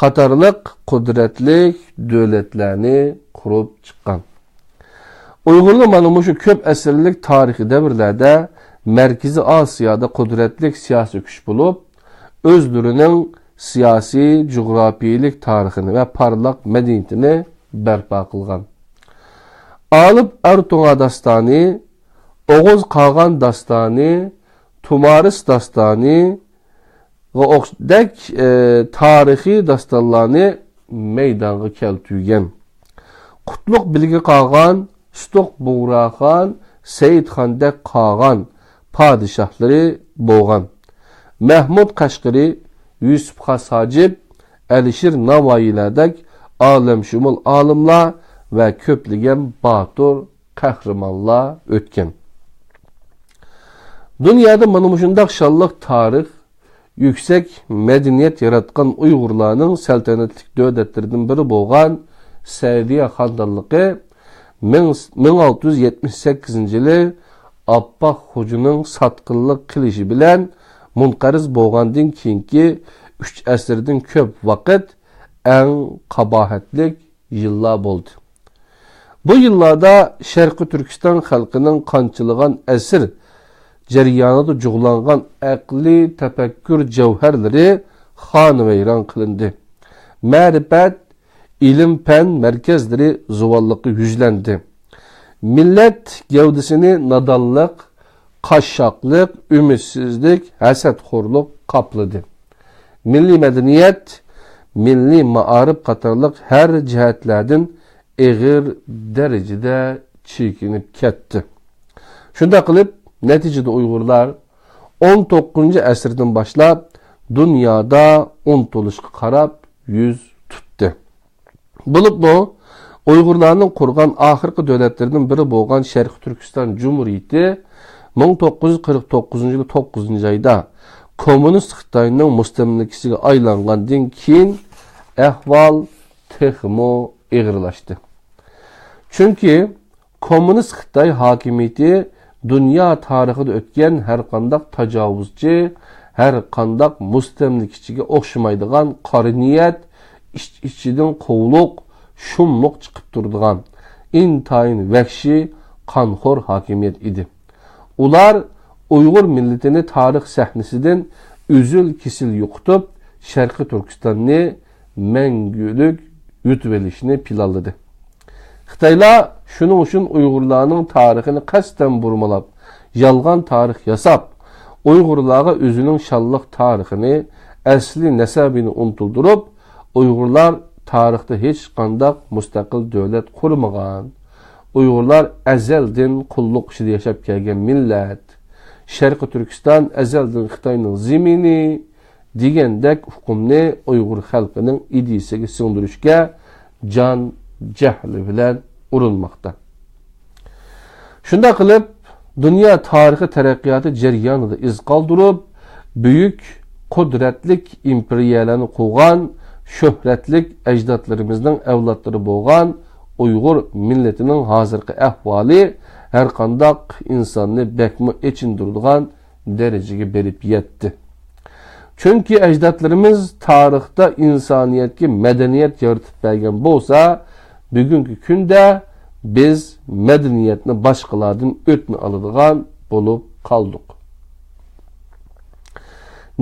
قاتارلىق قۇدرەتلىك دۆلەتلەرنى قۇرۇپ چىققان. ئۇيغۇرلار مانا مۇشۇ كۆپ ئەسىرلىك تارىخىي دەۋرلەردە مەركىزىي ئاسىيادا قۇدرەتلىك سىياسىي كۈچ بولۇپ، ئۆزلىرىنىڭ سىياسىي، جۇغراپىيىلىك تارىخىنى ۋە پارلاق مەدەنىيىتىنى بەرپا قىلغان. ئالىپ ئارتۇڭا داستانى، ئوغۇز قاغان داستانى، تۇمارىس داستانى، ئوخشىدەك، ئى، تارىخىي داستانلارنى مەيدانغا كەلتۈرگەن. قۇتلۇق بىلگە قاغان، سۇتۇق بۇغراخان، سەئىدخاندەك قاغان پادىشاھلىرى بولغان. مەھمۇد قەشقىرى، يۈسۈپ خاس ھاجىپ، ئەلىشىر ناۋايىلەردەك ئالەمشۇمۇل ئالىملار ۋە كۆپلىگەن باتۇر قەھرىمانلار ئۆتكەن. دۇنيادا مانا مۇشۇنداق شانلىق تارىخ، يۈكسەك مەدەنىيەت ياراتقان ئۇيغۇرلارنىڭ سەلتەنەتلىك دۆلەتلىرىدىن بىرى بولغان سەئىدىيە خاندانلىقى مىڭ، مىڭ ئالتە يۈز يەتمىش سەككىزىنچى يىلى ئاپپاق خوجىنىڭ ساتقىنلىق قىلىشى بىلەن مۇنقەرز بولغاندىن كېيىنكى ئۈچ ئەسىردىن كۆپ ۋاقىت ئەڭ قاباھەتلىك يىللار بولدى. بۇ يىللاردا شەرقىي تۈركىستان خەلقىنىڭ قانچىلىغان ئەسىر جەريانىدا جۇغلانغان ئەقلىي تەپەككۇر جەۋھەرلىرى خانىۋەيران قىلىندى. مەرىپەت، ئىلىم-پەن مەركەزلىرى زۇۋانلىققا يۈزلەندى. مىللەت گەۋدىسىنى نادانلىق، قاششاقلىق، ئۈمىدسىزلىك، ھەسەتخورلۇق قاپلىدى. مىللىي مەدەنىيەت، مىللىي مائارىپ قاتارلىق ھەر جەھەتلەردىن ئېغىر دەرىجىدە چېكىنىپ كەتتى. شۇنداق قىلىپ، نەتىجىدە ئۇيغۇرلار ئون توققۇزىنچى ئەسىردىن باشلاپ دۇنيادا ئۇنتۇلۇشقا قاراپ يۈز تۇتتى. بولۇپمۇ ئۇيغۇرلارنىڭ قۇرغان ئاخىرقى دۆلەتلىرىدىن بىرى بولغان شەرقىي تۈركىستان جۇمھۇرىيىتى مىڭ توققۇز يۈز قىرىق توققۇزىنچى يىلى توققۇزىنچى ئايدا كوممۇنىست خىتاينىڭ مۇستەملىكىسىگە ئايلانغاندىن كېيىن ئەھۋال تېخىمۇ ئېغىرلاشتى. چۈنكى كوممۇنىست خىتاي ھاكىمىيىتى دۇنيا تارىخىدا ئۆتكەن ھەرقانداق تاجاۋۇزچى، ھەرقانداق مۇستەملىكىچىگە ئوخشىمايدىغان قارا نىيەت، ئىچ-ئىچىدىن قوۋۇق، شۇملۇق چىقىپ تۇرىدىغان، ئىنتايىن ۋەھشىي، قانخور ھاكىمىيەت ئىدى. ئۇلار ئۇيغۇر مىللىتىنى تارىخ سەھنىسىدىن ئۈزۈل-كېسىل يوقىتىپ، شەرقىي تۈركىستاننى مەڭگۈلۈك يۇتۇۋېلىشنى پىلانلىدى. خىتايلار شۇنىڭ ئۈچۈن ئۇيغۇرلارنىڭ تارىخىنى قەستەن بۇرمىلاپ، يالغان تارىخ ياساپ، ئۇيغۇرلارغا ئۆزىنىڭ شانلىق تارىخىنى، ئەسلىي نەسەبىنى ئۇنتۇلدۇرۇپ، ئۇيغۇرلار تارىختا ھېچقانداق مۇستەقىل دۆلەت قۇرمىغان، ئۇيغۇرلار ئەزەلدىن قۇللۇق ئىچىدە ياشاپ كەلگەن مىللەت، شەرقىي تۈركىستان ئەزەلدىن خىتاينىڭ زېمىنى، دېگەندەك ئۇقۇمنى ئۇيغۇر خەلقىنىڭ ئىدىيىسىگە سىڭدۈرۈشكە جان جەھلى بىلەن ئۇرۇنماقتا. شۇنداق قىلىپ، دۇنيا تارىخى تەرەققىياتى جەريانىدا ئىز قالدۇرۇپ، بۈيۈك قۇدرەتلىك ئىمپېرىيەلەرنى قۇرغان شۆھرەتلىك ئەجدادلىرىمىزنىڭ ئەۋلادلىرى بولغان ئۇيغۇر مىللىتىنىڭ ھازىرقى ئەھۋالى ھەرقانداق ئىنساننى بەكمۇ ئېچىندۇرىدىغان دەرىجىگە بېرىپ يەتتى. چۈنكى ئەجدادلىرىمىز تارىختا ئىنسانىيەتكە مەدەنىيەت يارىتىپ بەرگەن بولسا، بۈگۈنكى كۈندە بىز مەدەنىيەتنى باشقىلاردىن ئۆتنە ئالىدىغان بولۇپ قالدۇق.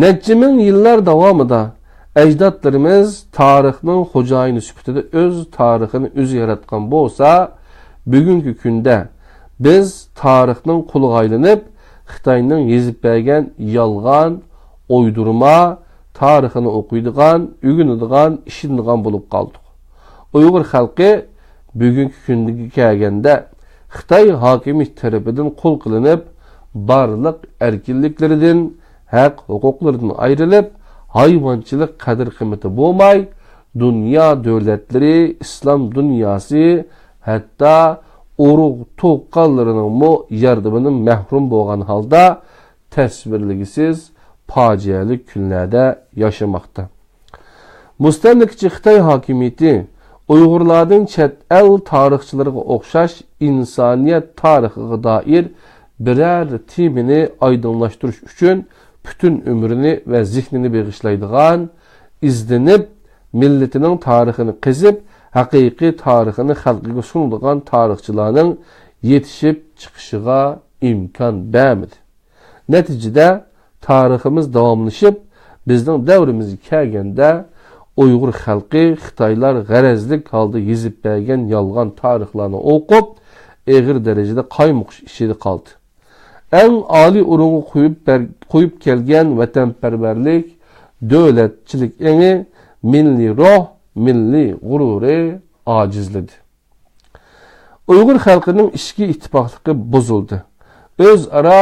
نەچچە مىڭ يىللار داۋامىدا ئەجدادلىرىمىز تارىخنىڭ خوجايىنى سۈپىتىدە ئۆز تارىخىنى ئۆزى ياراتقان بولسا، بۈگۈنكى كۈندە بىز تارىخنىڭ قۇلىغا ئايلىنىپ، خىتاينىڭ يېزىپ بەرگەن يالغان، ئويدۇرما تارىخىنى ئوقۇيدىغان، ئۆگىنىدىغان، ئىشىنىدىغان بولۇپ قالدۇق. ئۇيغۇر خەلقى بۈگۈنكى كۈنگە كەلگەندە، خىتاي ھاكىمىيىتى تەرىپىدىن قۇل قىلىنىپ، بارلىق ئەركىنلىكلىرىدىن، ھەق-ھوقۇقلىرىدىن ئايرىلىپ، ھايۋانچىلىق قەدىر-قىممىتى بولماي، دۇنيا دۆلەتلىرى، ئىسلام دۇنياسى، ھەتتا ئۇرۇق-تۇغقانلىرىنىڭمۇ ياردىمىدىن مەھرۇم بولغان ھالدا، تەسۋىرلىگۈسىز پاجىئەلىك كۈنلەردە ياشىماقتا. مۇستەملىكىچى خىتاي ھاكىمىيىتى ئۇيغۇرلاردىن چەت ئەل تارىخچىلىرىغا ئوخشاش ئىنسانىيەت تارىخىغا دائىر بىرەر تېمىنى ئايدىڭلاشتۇرۇش ئۈچۈن پۈتۈن ئۆمرىنى ۋە زېھنىنى بېغىشلايدىغان، ئىزدىنىپ، مىللىتىنىڭ تارىخىنى قېزىپ، ھەقىقىي تارىخىنى خەلقىگە سۇنىدىغان تارىخچىلارنىڭ يېتىشىپ چىقىشىغا ئىمكان بەرمىدى. نەتىجىدە، تارىخىمىز داۋاملىشىپ، بىزنىڭ دەۋرىمىزگە كەلگەندە، ئۇيغۇر خەلقى خىتايلار غەرەزلىك ھالدا يېزىپ بەرگەن يالغان تارىخلارنى ئوقۇپ، ئېغىر دەرىجىدە قايمۇقۇش ئىچىدە قالدى. ئەڭ ئالىي ئورۇنغا قويۇپ بەر-، قويۇپ كەلگەن ۋەتەنپەرۋەرلىك، دۆلەتچىلىك ئېڭى، مىللىي روھ، مىللىي غۇرۇرى ئاجىزلىدى. ئۇيغۇر خەلقىنىڭ ئىچكى ئىتتىپاقلىقى بۇزۇلدى. ئۆزئارا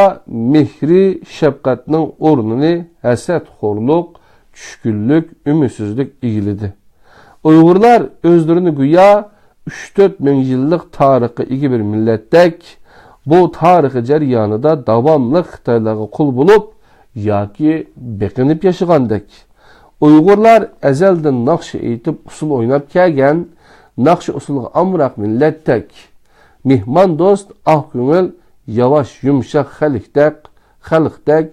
مېھرى شەپقەتنىڭ ئورنىنى ھەسەتخورلۇق، چۈشكۈنلۈك، ئۈمىدسىزلىك ئىگىلىدى. ئۇيغۇرلار ئۆزلىرىنى گويا ئۈچ تۆت مىڭ يىللىق تارىخقا ئىگە بىر مىللەتتەك، بۇ تارىخ جەريانىدا داۋاملىق خىتايلارغا قۇل بولۇپ ياكى بېقىنىپ ياشىغاندەك. ئۇيغۇرلار ئەزەلدىن ناخشا ئېيتىپ، ئۇسسۇل ئويناپ كەلگەن، ناخشا-ئۇسسۇلغا ئامراق مىللەتتەك، مېھماندوست، ئاق كۆڭۈل، ياۋاش، يۇمشاق خەلقتەك، خەلقتەك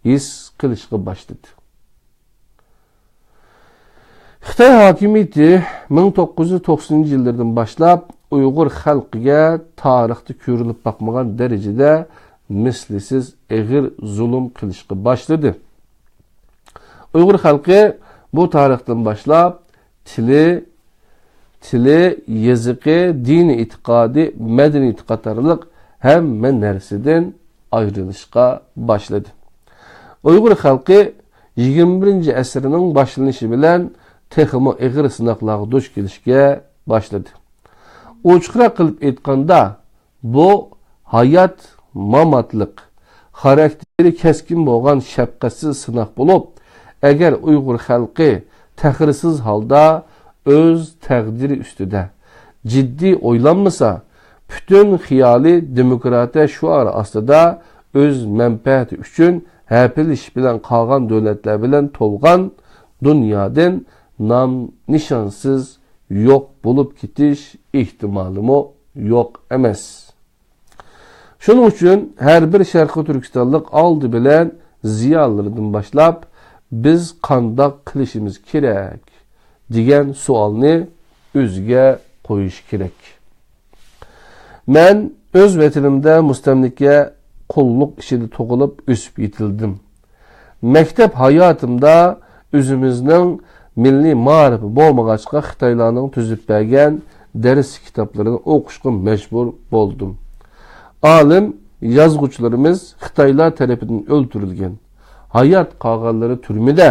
ھېس قىلىشقا باشلىدى. خىتاي ھاكىمىيىتى مىڭ توققۇز يۈز توقسىنىنچى يىللىرىدىن باشلاپ ئۇيغۇر خەلقىگە تارىختا كۆرۈلۈپ باقمىغان دەرىجىدە مىسلىسىز ئېغىر زۇلۇم قىلىشقا باشلىدى. ئۇيغۇر خەلقى بۇ تارىختىن باشلاپ تىلى، تىلى، يېزىقى، دىنىي ئېتىقادى، مەدەنىيىتى قاتارلىق ھەممە نەرسىدىن ئايرىلىشقا باشلىدى. ئۇيغۇر خەلقى يىگىرمە بىرىنچى ئەسىرنىڭ باشلىنىشى بىلەن تېخىمۇ ئېغىر سىناقلارغا دۇچ كېلىشكە باشلىدى. ئوچۇقراق قىلىپ ئېيتقاندا، بۇ ھايات-ماماتلىق، خاراكتېرى كەسكىن بولغان شەپقەتسىز سىناق بولۇپ، ئەگەر ئۇيغۇر خەلقى تەخىرسىز ھالدا ئۆز تەقدىرى ئۈستىدە جىددىي ئويلانمىسا، پۈتۈن خىيالى دېموكراتىيە شوئارى ئاستىدا ئۆز مەنپەئەتى ئۈچۈن ھەپىلىشىش بىلەن قالغان دۆلەتلەر بىلەن تولغان دۇنيادىن نام-نىشانسىز يوق بولۇپ كېتىش ئېھتىمالىمۇ يوق ئەمەس. شۇنىڭ ئۈچۈن ھەر بىر شەرقىي تۈركىستانلىق ئالدى بىلەن زىيالىيلىرىدىن باشلاپ، بىز قانداق قىلىشىمىز كېرەك؟ دېگەن سوئالنى ئۆزىگە قويۇشى كېرەك. مەن ئۆز ۋەتىنىمدە مۇستەملىكە، قۇللۇق ئىچىدە تۇغۇلۇپ، ئۆسۈپ يېتىلدىم. مەكتەپ ھاياتىمدا ئۆزىمىزنىڭ مىللىي مائارىپى بولمىغاچقا، خىتايلارنىڭ تۈزۈپ بەرگەن دەرس كىتابلىرىنى ئوقۇشقا مەجبۇر بولدۇم. ئالىم، يازغۇچىلىرىمىز خىتايلار تەرىپىدىن ئۆلتۈرۈلگەن. ھايات قالغانلىرى تۈرمىدە.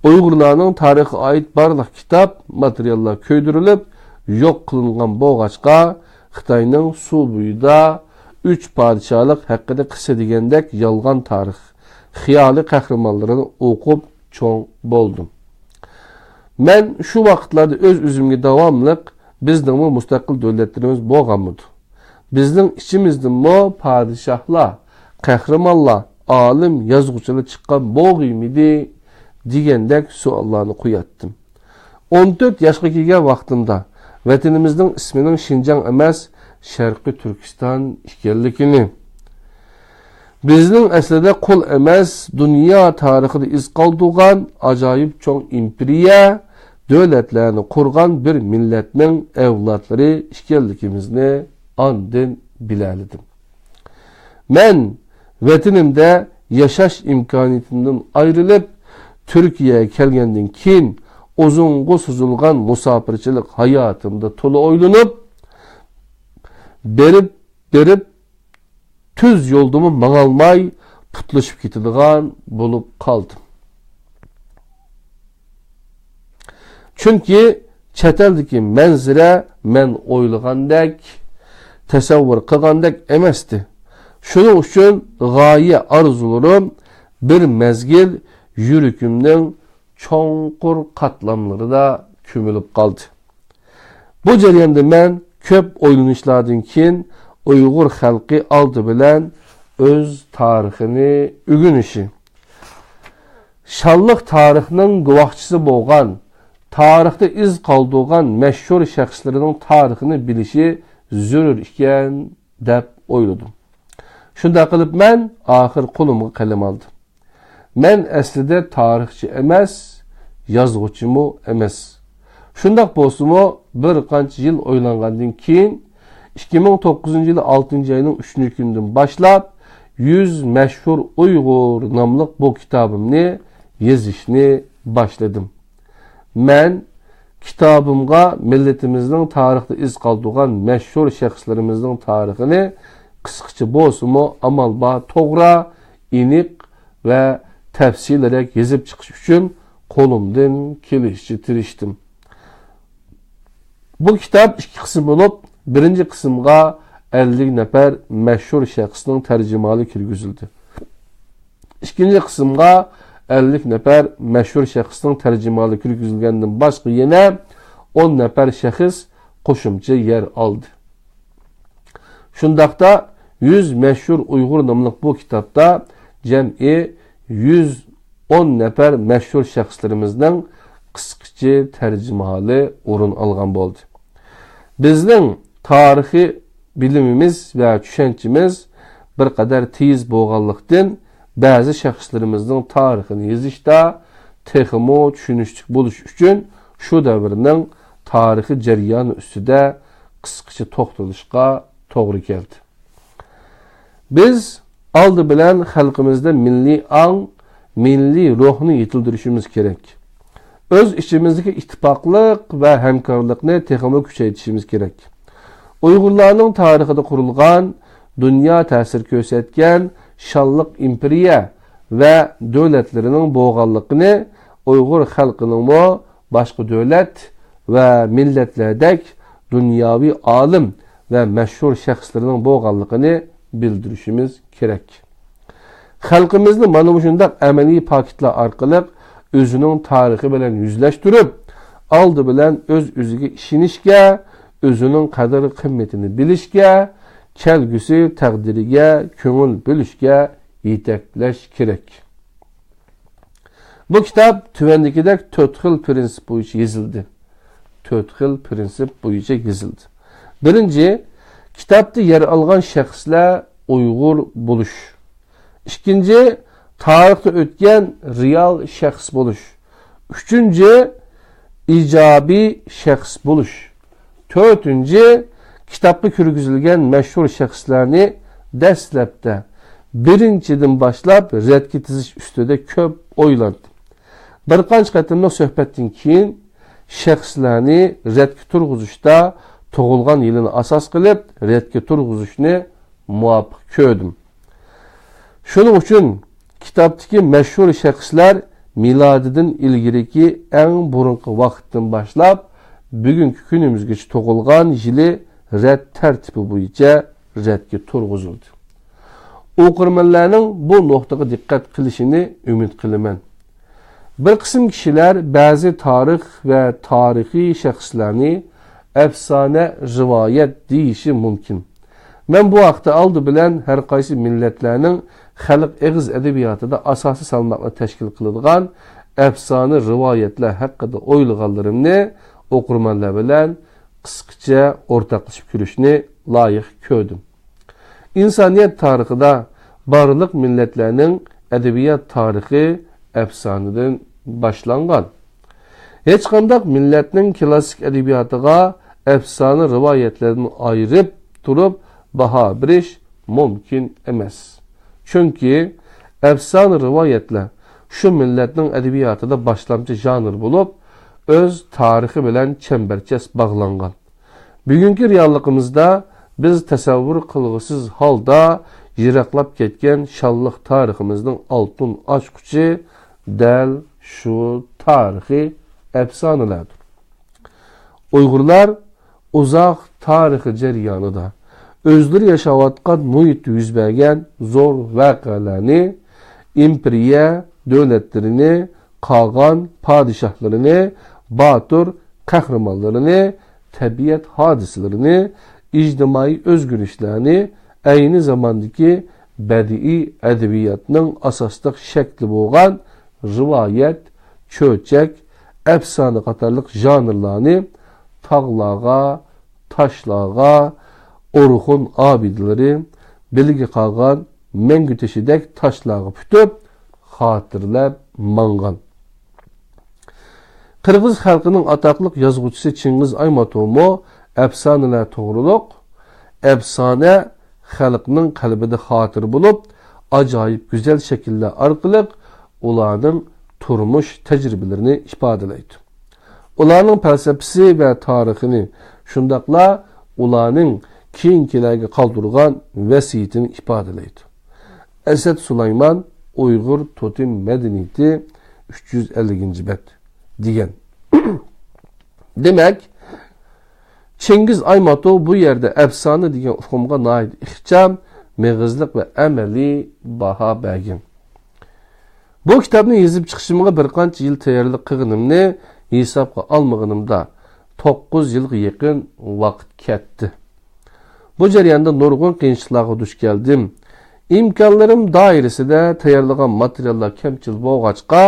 ئۇيغۇرلارنىڭ تارىخىغا ئائىت بارلىق كىتاب، ماتېرىياللار كۆيدۈرۈلۈپ، يوق قىلىنغان بولغاچقا، خىتاينىڭ سۇ بويىدا ئۈچ پادىشاھلىق ھەققىدە قىسسە دېگەندەك يالغان تارىخ، خىيالىي قەھرىمانلىرىنى ئوقۇپ چوڭ بولدۇم. مەن شۇ ۋاقىتلاردا ئۆز-ئۆزۈمگە داۋاملىق، بىزنىڭمۇ مۇستەقىل دۆلەتلىرىمىز بولغانمىدۇ؟ بىزنىڭ ئىچىمىزدىنمۇ پادىشاھلار، قەھرىمانلار، ئالىم، يازغۇچىلار چىققان بولغىيمىدى؟ دېگەندەك سوئاللارنى قوياتتىم. ئون تۆت ياشقا كىرگەن ۋاقتىمدا ۋەتىنىمىزنىڭ ئىسمىنىڭ شىنجاڭ ئەمەس، شەرقىي تۈركىستان ئىكەنلىكىنى، بىزنىڭ ئەسلىدە قۇل ئەمەس، دۇنيا تارىخىدا ئىز قالدۇرغان ئاجايىپ چوڭ ئىمپېرىيە، دۆلەتلەرنى قۇرغان بىر مىللەتنىڭ ئەۋلادلىرى ئىكەنلىكىمىزنى ئاندىن بىلەلىدىم. مەن ۋەتىنىمدە ياشاش ئىمكانىيىتىمدىن ئايرىلىپ، تۈركىيەگە كەلگەندىن كېيىن، ئۇزۇنغا سوزۇلغان مۇساپىرچىلىق ھاياتىمدا تولا ئويلىنىپ، بېرىپ، بېرىپ، تۈز يولدىمۇ ماڭالماي، پۇتلىشىپ كېتىدىغان بولۇپ قالدىم. چۈنكى چەت ئەلدىكى مەنزىرە مەن ئويلىغاندەك تەسەۋۋۇر قىلغاندەك ئەمەستى. شۇنىڭ ئۈچۈن غايە ئارزۇلىرىم بىر مەزگىل يۈرىكىمنىڭ چوڭقۇر قاتلاملىرىدا كۆمۈلۈپ قالدى. بۇ جەرياندا مەن كۆپ ئويلىنىشلاردىن كېيىن ئۇيغۇر خەلقى ئالدى بىلەن ئۆز تارىخىنى ئۆگىنىشى، شانلىق تارىخنىڭ گۇۋاھچىسى بولغان، تارىختا ئىز قالدۇرغان مەشھۇر شەخسلىرىنىڭ تارىخىنى بىلىشى زۆرۈر ئىكەن، دەپ ئويلىدىم. شۇنداق قىلىپ مەن ئاخىر قولۇمغا قەلەم ئالدىم. مەن ئەسلىدە تارىخچى ئەمەس، يازغۇچىمۇ ئەمەس. شۇنداق بولسىمۇ، بىر قانچە يىل ئويلانغاندىن كېيىن، ئىككى مىڭ توققۇزىنچى يىل ئالتىنچى ئاينىڭ ئۈچىنچى كۈنىدىن باشلاپ، يۈز مەشھۇر ئۇيغۇر ناملىق بۇ كىتابىمنى يېزىشنى باشلىدىم. مەن كىتابىمغا مىللىتىمىزنىڭ تارىختا ئىز قالدۇرغان مەشھۇر شەخسلىرىمىزنىڭ تارىخىنى قىسقىچە بولسىمۇ ئامال بار توغرا، ئېنىق ۋە تەپسىلىيرەك يېزىپ چىقىش ئۈچۈن قولۇمدىن كېلىشىچە تىرىشتىم. بۇ كىتاب ئىككى قىسىم بولۇپ، بىرىنچى قىسىمغا ئەللىك نەپەر مەشھۇر شەخسنىڭ تەرجىمىھالى كىرگۈزۈلدى. ئىككىنچى قىسىمغا ئەللىك نەپەر مەشھۇر شەخسنىڭ تەرجىمىھالى كىرگۈزۈلگەندىن باشقا يەنە ئون نەپەر شەخس قوشۇمچە يەر ئالدى. شۇنداقتا يۈز مەشھۇر ئۇيغۇر ناملىق بۇ كىتابتا جەمئىي يۈز ئون نەپەر مەشھۇر شەخسلىرىمىزنىڭ قىسقىچە تەرجىمىھالى ئورۇن ئالغان بولدى. بىزنىڭ تارىخىي بىلىمىمىز ۋە چۈشەنچىمىز بىر قەدەر تېيىز بولغانلىقتىن، بەزى شەخسلىرىمىزنىڭ تارىخىنى يېزىشتا تېخىمۇ چۈشىنىشلىك بولۇش ئۈچۈن شۇ دەۋرنىڭ تارىخىي جەريانى ئۈستىدە قىسقىچە توختىلىشقا توغرا كەلدى. بىز ئالدى بىلەن خەلقىمىزدە مىللىي ئاڭ، مىللىي روھنى يېتىلدۈرۈشىمىز كېرەك. ئۆز ئىچىمىزدىكى ئىتتىپاقلىق ۋە ھەمكارلىقنى تېخىمۇ كۈچەيتىشىمىز كېرەك. ئۇيغۇرلارنىڭ تارىخىدا قۇرۇلغان، دۇنيا تەسىر كۆرسەتكەن شانلىق ئىمپېرىيە ۋە دۆلەتلىرىنىڭ بولغانلىقىنى، ئۇيغۇر خەلقىنىڭمۇ باشقا دۆلەت ۋە مىللەتلەردەك دۇنياۋى ئالىم ۋە مەشھۇر شەخسلىرىنىڭ بولغانلىقىنى بىلدۈرۈشىمىز كېرەك. خەلقىمىزنى مانا مۇشۇنداق ئەمەلىي پاكىتلار ئارقىلىق ئۆزىنىڭ تارىخى بىلەن يۈزلەشتۈرۈپ، ئالدى بىلەن ئۆز-ئۆزىگە ئىشىنىشكە، ئۆزىنىڭ قەدىر-قىممىتىنى بىلىشكە، كەلگۈسى تەقدىرىگە كۆڭۈل بۆلۈشكە يېتەكلەش كېرەك. بۇ كىتاب تۆۋەندىكىدەك تۆت خىل پىرىنسىپ بويىچە يېزىلدى. تۆت خىل پىرىنسىپ بويىچە يېزىلدى. بىرىنچى، كىتابتا يەر ئالغان شەخسلەر ئۇيغۇر بولۇش. ئىككىنچى، تارىختا ئۆتكەن رېئال شەخس بولۇش. ئۈچىنچى، ئىجابىي شەخس بولۇش. تۆتىنچى، كىتابقا كىرگۈزۈلگەن مەشھۇر شەخسلەرنى دەسلەپتە بىرىنچىدىن باشلاپ رەتكە تىزىش ئۈستىدە كۆپ ئويلاندىم. بىر قانچە قېتىملىق سۆھبەتتىن كېيىن، شەخسلەرنى رەتكە تۇرغۇزۇشتا تۇغۇلغان يىلىنى ئاساس قىلىپ، رەتكە تۇرغۇزۇشنى مۇۋاپىق كۆردۈم. شۇنىڭ ئۈچۈن كىتابتىكى مەشھۇر شەخسلەر مىلادىدىن ئىلگىرىكى ئەڭ بۇرۇنقى ۋاقىتتىن باشلاپ بۈگۈنكى كۈنىمىزگىچە تۇغۇلغان يىلى رەت تەرتىپى بويىچە رەتكە تۇرغۇزۇلدى. ئوقۇرمەنلەرنىڭ بۇ نۇقتىغا دىققەت قىلىشىنى ئۈمىد قىلىمەن. بىر قىسىم كىشىلەر بەزى تارىخ ۋە تارىخىي شەخسلەرنى ئەپسانە، رىۋايەت دېيىشى مۇمكىن. مەن بۇ ھەقتە ئالدى بىلەن ھەر قايسى مىللەتلەرنىڭ خەلق ئېغىز ئەدەبىياتىدا ئاساسىي سالماقنى تەشكىل قىلىدىغان ئەپسانە، رىۋايەتلەر ھەققىدە ئويلىغانلىرىمنى ئوقۇرمەنلەر بىلەن قىسقىچە ئورتاقلىشىپ كۆرۈشنى لايىق كۆردۈم. ئىنسانىيەت تارىخىدا بارلىق مىللەتلەرنىڭ ئەدەبىيات تارىخى ئەپسانىدىن باشلانغان. ھېچقانداق مىللەتنىڭ كلاسسىك ئەدەبىياتىغا ئەپسانە رىۋايەتلەردىن ئايرىپ تۇرۇپ باھا بېرىش مۇمكىن ئەمەس. چۈنكى ئەپسانە رىۋايەتلەر شۇ مىللەتنىڭ ئەدەبىياتىدا باشلامچى ژانىر بولۇپ، ئۆز تارىخى بىلەن چەمبەرچاس باغلانغان. بۈگۈنكى رېئاللىقىمىزدا بىز تەسەۋۋۇر قىلغۇسىز ھالدا يىراقلاپ كەتكەن شانلىق تارىخىمىزنىڭ ئالتۇن ئاچقۇچى دەل شۇ تارىخىي ئەپسانىلەردۇر. ئۇيغۇرلار ئۇزاق تارىخىي جەريانىدا ئۆزلىرى ياشاۋاتقان مۇھىتتا يۈز بەرگەن زور ۋەقەلەرنى، ئىمپېرىيە دۆلەتلىرىنى، قاغان پادىشاھلىرىنى، باتۇر قەھرىمانلىرىنى، تەبىئەت ھادىسىلىرىنى، ئىجتىمائىي ئۆزگىرىشلەرنى، ئەينى زاماندىكى بەدىئىي ئەدەبىياتنىڭ ئاساسلىق شەكلى بولغان رىۋايەت، چۆچەك، ئەپسانە قاتارلىق ژانىرلارنى تاغلارغا، تاشلارغا، ئورخۇن ئابىدىلىرى، بىلىگە قالغان مەڭگۈ تېشىدەك تاشلارغا پۈتۈپ، خاتىرىلەپ ماڭغان. قىرغىز خەلقىنىڭ ئاتاقلىق يازغۇچىسى چىڭگىز ئايماتوۋمۇ ئەپسانىلەر توغرۇلۇق، ئەپسانە خەلقنىڭ قەلبىدە خاتىرە بولۇپ، ئاجايىپ گۈزەل شەكىللەر ئارقىلىق ئۇلارنىڭ تۇرمۇش تەجرىبىلىرىنى ئىپادىلەيدۇ. ئۇلارنىڭ پەلسەپىسى ۋە تارىخىنى، شۇنداقلا ئۇلارنىڭ كېيىنكىلەرگە قالدۇرغان ۋەسىيىتىنى ئىپادىلەيدۇ. ئەسەت سۇلايمان، ئۇيغۇر توتېم مەدەنىيىتى، ئۈچ يۈز ئەللىكىنچى بەت دېگەن. دېمەك، چىڭگىز ئايماتوۋ بۇ يەردە ئەپسانە دېگەن ئۇقۇمغا ناھايىتى ئىخچام، مېغىزلىق ۋە ئەمەلىي باھا بەرگەن. بۇ كىتابنى يېزىپ چىقىشىمغا بىر قانچە يىل تەييارلىق قىلغىنىمنى ھېسابقا ئالمىغىنىمدا، توققۇز يىلغا يېقىن ۋاقىت كەتتى. بۇ جەرياندا نۇرغۇن قىيىنچىلىقلارغا دۇچ كەلدىم. ئىمكانلىرىم دائىرىسىدە تەييارلىغان ماتېرىياللار كەمچىل بولغاچقا،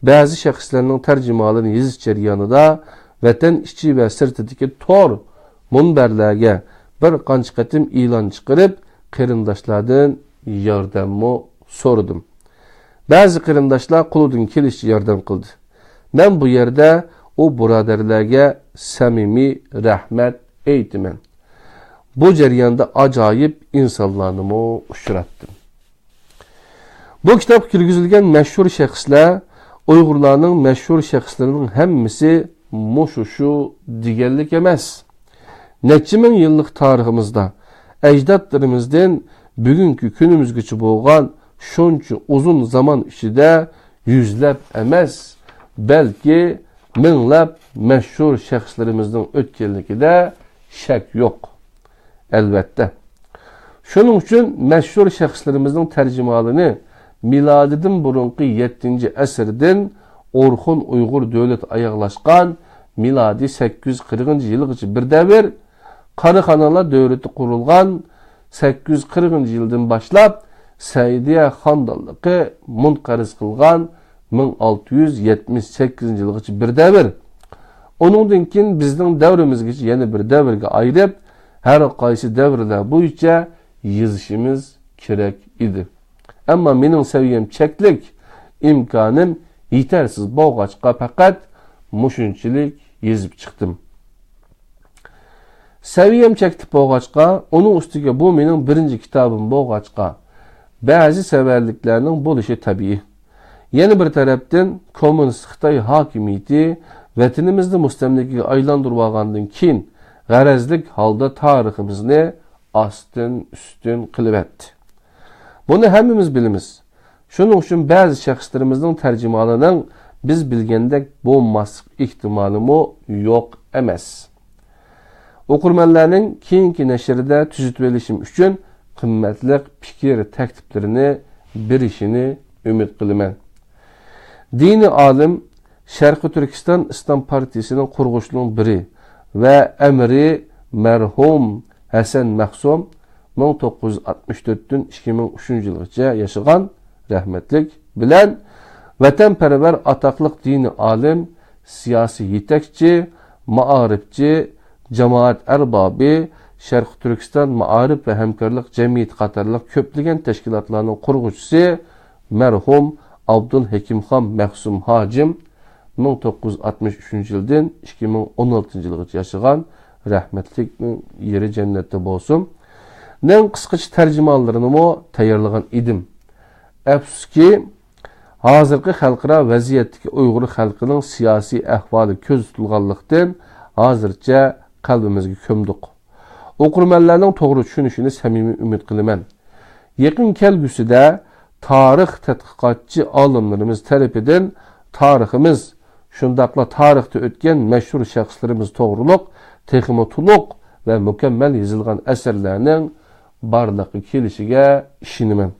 بەزى شەخسلەرنىڭ تەرجىمىھالىنى يېزىش جەريانىدا ۋەتەن ئىچى ۋە سىرتىدىكى تور مۇنبەرلەرگە بىر قانچە قېتىم ئېلان چىقىرىپ، قېرىنداشلاردىن ياردەممۇ سورىدىم. بەزى قېرىنداشلار قولىدىن كېلىشىچە ياردەم قىلدى. مەن بۇ يەردە ئۇ بۇرادەرلەرگە سەمىمىي رەھمەت ئېيتىمەن. بۇ جەرياندا ئاجايىپ ئىنسانلارنىمۇ ئۇچراتتىم. بۇ كىتابقا كىرگۈزۈلگەن مەشھۇر شەخسلەر، ئۇيغۇرلارنىڭ مەشھۇر شەخسلىرىنىڭ ھەممىسى مۇشۇ شۇ دېگەنلىك ئەمەس. نەچچە مىڭ يىللىق تارىخىمىزدا ئەجدادلىرىمىزدىن بۈگۈنكى كۈنىمىزگىچە بولغان شۇنچە ئۇزۇن زامان ئىچىدە يۈزلەپ ئەمەس، بەلكى مىڭلاپ مەشھۇر شەخسلىرىمىزنىڭ ئۆتكەنلىكىدە شەك يوق. ئەلۋەتتە. شۇنىڭ ئۈچۈن مەشھۇر شەخسلىرىمىزنىڭ تەرجىمىھالىنى مىلادىدىن بۇرۇنقى يەتتىنچى ئەسىردىن ئورخۇن ئۇيغۇر دۆلىتى ئاياغلاشقان مىلادىي سەككىز يۈز قىرىقىنچى يىلغىچە بىر دەۋر، قاراخانلار دۆلىتى قۇرۇلغان سەككىز يۈز قىرىقىنچى يىلدىن باشلاپ سەئىدىيە خانىدانلىقى مۇنقەرز قىلغان مىڭ ئالتە يۈز يەتمىش سەككىزىنچى يىلغىچە بىر دەۋر. ئۇنىڭدىن كېيىن بىزنىڭ دەۋرىمىزگىچە يەنە بىر دەۋرگە ئايرىپ، ھەر قايسى دەۋرلەر بويىچە يېزىشىمىز كېرەك ئىدى. ئەمما مېنىڭ سەۋىيەم چەكلىك، ئىمكانىم يېتەرسىز بولغاچقا، پەقەت مۇشۇنچىلىك يېزىپ چىقتىم. سەۋىيەم چەكلىك بولغاچقا، ئۇنىڭ ئۈستىگە بۇ مېنىڭ بىرىنچى كىتابىم بولغاچقا، بەزى سەۋەنلىكلەرنىڭ بولۇشى تەبىئىي. يەنە بىر تەرەپتىن، كوممۇنىست خىتاي ھاكىمىيىتى ۋەتىنىمىزنى مۇستەملىكىگە ئايلاندۇرۇۋالغاندىن كېيىن، غەرەزلىك ھالدا تارىخىمىزنى ئاستىن-ئۈستۈن قىلىۋەتتى. بۇنى ھەممىمىز بىلىمىز. شۇنىڭ ئۈچۈن بەزى شەخسلىرىمىزنىڭ تەرجىمىھالىنىڭ بىز بىلگەندەك بولماسلىق ئېھتىمالىمۇ يوق ئەمەس. ئوقۇرمەنلەرنىڭ كېيىنكى نەشرىدە تۈزىتىۋېلىشىم ئۈچۈن قىممەتلىك پىكىر تەكلىپلىرىنى بېرىشىنى ئۈمىد قىلىمەن. دىنىي ئالىم، شەرقىي تۈركىستان ئىسلام پارتىيىسىنىڭ قۇرغۇچىلىرىنىڭ بىرى ۋە ئەمىرى مەرھۇم ھەسەن مەخسۇم مىڭ توققۇز يۈز ئاتمىش تۆتتىن ئىككى مىڭ ئۈچىنچى يىلغىچە ياشىغان رەھمەتلىك بىلەن ۋەتەنپەرۋەر ئاتاقلىق دىنىي ئالىم، سىياسىي يېتەكچى، مائارىپچى، جامائەت ئەربابى، شەرقىي تۈركىستان مائارىپ ۋە ھەمكارلىق جەمئىيىتى قاتارلىق كۆپلىگەن تەشكىلاتلارنىڭ قۇرغۇچىسى مەرھۇم ئابدۇلھېكىمخان مەخسۇم ھاجىم، مىڭ توققۇز يۈز ئاتمىش ئۈچىنچى يىلدىن ئىككى مىڭ ئون ئالتىنچى يىلغىچە ياشىغان رەھمەتلىكنىڭ يېرى جەننەتتە بولسۇن، نىڭ قىسقىچە تەرجىمانلىرىنىمۇ تەييارلىغان ئىدىم. ئەپسۇسكى، ھازىرقى خەلقئارا ۋەزىيەتتىكى ئۇيغۇر خەلقىنىڭ سىياسىي ئەھۋالى كۆزدە تۇتۇلغانلىقتىن، ھازىرچە قەلبىمىزگە كۆمدۇق. ئوقۇرمەنلەرنىڭ توغرا چۈشىنىشىنى سەمىمىي ئۈمىد قىلىمەن. يېقىن كەلگۈسىدە تارىخ تەتقىقاتچى ئالىملىرىمىز تەرىپىدىن تارىخىمىز، شۇنداقلا تارىختا ئۆتكەن مەشھۇر شەخسلىرىمىز توغرۇلۇق تېخىمۇ تولۇق ۋە مۇكەممەل يېزىلغان ئەسەرلەرنىڭ بارلىققا كېلىشىگە ئىشىنىمەن.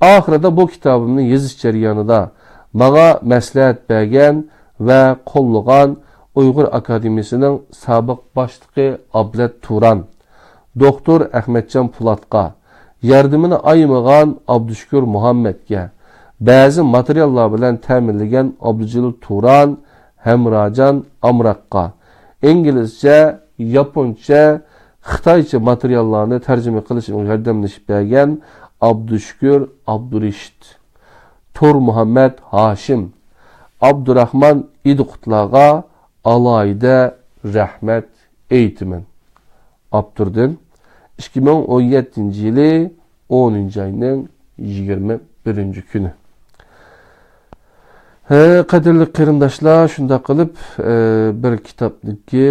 ئاخىرىدا بۇ كىتابىمنى يېزىش جەريانىدا ماڭا مەسلىھەت بەرگەن ۋە قوللىغان ئۇيغۇر ئاكادېمىيىسىنىڭ سابىق باشلىقى ئابلەت تۇران، دوختۇر ئەخمەتجان پولاتقا، ياردىمىنى ئايىمىغان ئابدۇشۈكۈر مۇھەممەتكە، بەزى ماتېرىياللار بىلەن تەمىنلىگەن ئابدۇجېلىل تۇران، ھەمراجان ئامراققا، ئىنگلىزچە، ياپونچە، خىتايچە ماتېرىياللارنى تەرجىمە قىلىشىمغا ياردەملىشىپ بەرگەن ئابدۇشۈكۈر ئابدۇرېشىت، تۇرمۇھەممەت ھاشىم، ئابدۇراخمان ئىدىقۇتلارغا ئالاھىدە رەھمەت ئېيتىمەن. ئاپتوردىن، ئىككى مىڭ ئون يەتتىنچى يىلى ئونىنچى ئاينىڭ يىگىرمە بىرىنچى كۈنى. ھە، قەدىرلىك قېرىنداشلار، شۇنداق قىلىپ، ئە، بىر كىتابنىڭكى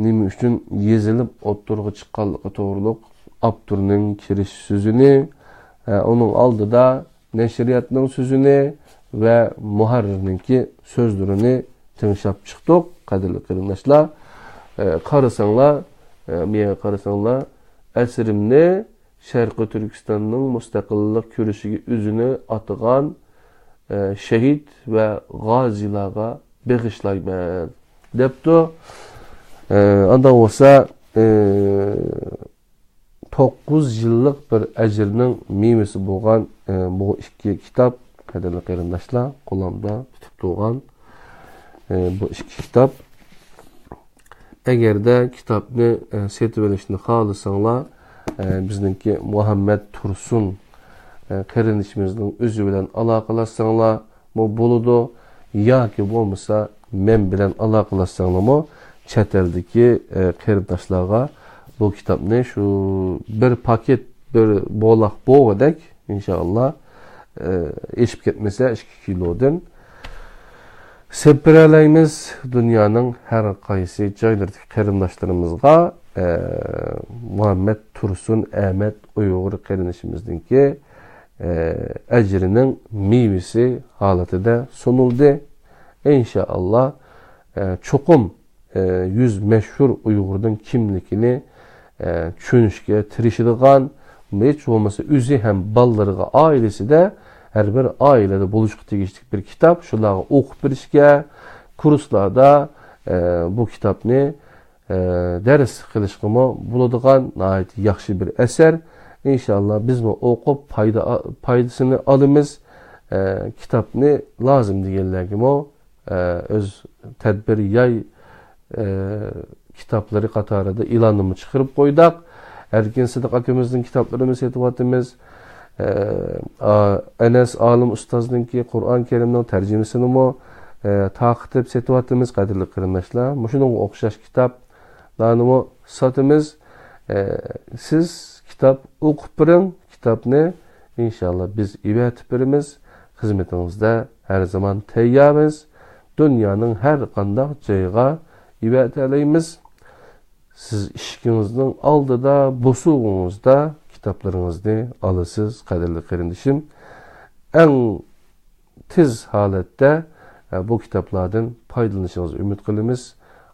نېمە ئۈچۈن يېزىلىپ ئوتتۇرىغا چىققانلىقى توغرۇلۇق ئاپتورنىڭ كىرىش سۆزىنى، ئە، ئۇنىڭ ئالدىدا نەشرىياتنىڭ سۆزىنى ۋە مۇھەررىرنىڭكى سۆزلىرىنى تىڭشاپ چىقتۇق، قەدىرلىك قېرىنداشلار. ئە، قارىساڭلار، ئە، مېغا قارىساڭلار، ئەسىرىمنى شەرقىي تۈركىستاننىڭ مۇستەقىللىق كۈرىشىگە ئۆزىنى ئاتىغان، ئە، شېھىت ۋە غازىيلارغا بېغىشلايمەن، دەپتۇ. ئە، ئانداق بولسا، ئە، توققۇز يىللىق بىر ئەجىرنىڭ مېۋىسى بولغان، ئە، بۇ ئىككى كىتاب، قەدىرلىك قېرىنداشلار، قولۇمدا پۈتۈپ تۇرغان، ئە، بۇ ئىككى كىتاب. ئەگەردە كىتابنى، ئە، سېتىۋېلىشنى خالىساڭلار، ئە، بىزنىڭكى مۇھەممەد تۇرسۇن، ئە، قېرىندىشىمىزنىڭ ئۆزى بىلەن ئالاقىلەشسەڭلارمۇ بولىدۇ. ياكى بولمىسا مەن بىلەن ئالاقىلەشسەڭلارمۇ چەت ئەلدىكى، ئە، قېرىنداشلارغا بۇ كىتابنى شۇ بىر پاكېت، بىر بولاق بوغۇدەك، ئىنشائاللا، ئە، ئېشىپ كەتمىسە ئىككى كىلودىن سېپىرەلەيمىز. دۇنيانىڭ ھەر قايسى جايلىرىدىكى قېرىنداشلىرىمىزغا، ئە، مۇھەممەد تۇرسۇن ئەمەت ئۇيغۇر قېرىندىشىمىزنىڭكى، ئە، ئەجرىنىڭ مېۋىسى ھالىتىدە سۇنۇلدى. ئىنشائاللا، ئە، چوقۇم، ئە، يۈز مەشھۇر ئۇيغۇرنىڭ كىملىكىنى، ئە، چۈشىنىشكە تىرىشىدىغان، ھېچ بولمىسا ئۆزى ھەم بالىلىرىغا، ئائىلىسىدە، ھەر بىر ئائىلىدە بولۇشقا تېگىشلىك بىر كىتاب. شۇلارغا ئوقۇپ بېرىشكە، كۇرسلاردا، ئە، بۇ كىتابنى، ئە، دەرس قىلىشقىمۇ بولىدىغان ناھايىتى ياخشى بىر ئەسەر. ئىنشائاللا، بىزمۇ ئوقۇپ پايدا، پايدىسىنى ئالىمىز. ئە، كىتابنى لازىم دېگەنلەرگىمۇ ئە، ئۆز تەدبىر ياي، ئە، كىتابلىرى قاتارىدا ئېلاننىمۇ چىقىرىپ قويدۇق. ئەركىن سىدىق ئاكىمىزنىڭ كىتابلىرىنى سېتىۋاتىمىز. ئە، ئا-، ئەنەس ئالىم ئۇستازنىڭكى قۇرئان كەرىمنىڭ تەرجىمىسىنىمۇ، ئە، تارقىتىپ سېتىۋاتىمىز، قەدىرلىك قېرىنداشلار. مۇشۇنىڭغا ئوخشاش كىتابلارنىمۇ ساتىمىز. ئە، سىز كىتاب ئوقۇپ بېرىڭ، كىتابنى، ئىنشائاللا، بىز ئېۋەتىپ بېرىمىز. خىزمىتىڭىزدە ھەر زامان تەييارمىز. دۇنيانىڭ ھەر قانداق جايىغا ئېۋەتەلەيمىز. سىز ئىشىكىڭىزنىڭ ئالدىدا، بوسۇغىڭىزدا كىتابلىرىڭىزنى ئالىسىز، قەدىرلىك قېرىندىشىم. ئەڭ تېز ھالەتتە، ئە، بۇ كىتابلاردىن پايدىلىنىشىڭىزنى ئۈمىد قىلىمىز.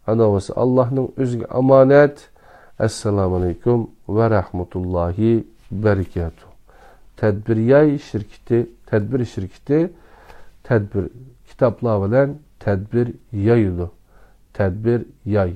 ئانا بولسا ئاللاھنىڭ ئۆزىگە ئامانەت. ئەسسالامۇ ئەلەيكۇم ۋە رەھمەتۇللاھى بەرىكاتۇ. تەدبىر ياي شىركىتى، تەدبىر شىركىتى، تەدبىر كىتابلار بىلەن تەدبىر يايىدۇ. تەدبىر ياي.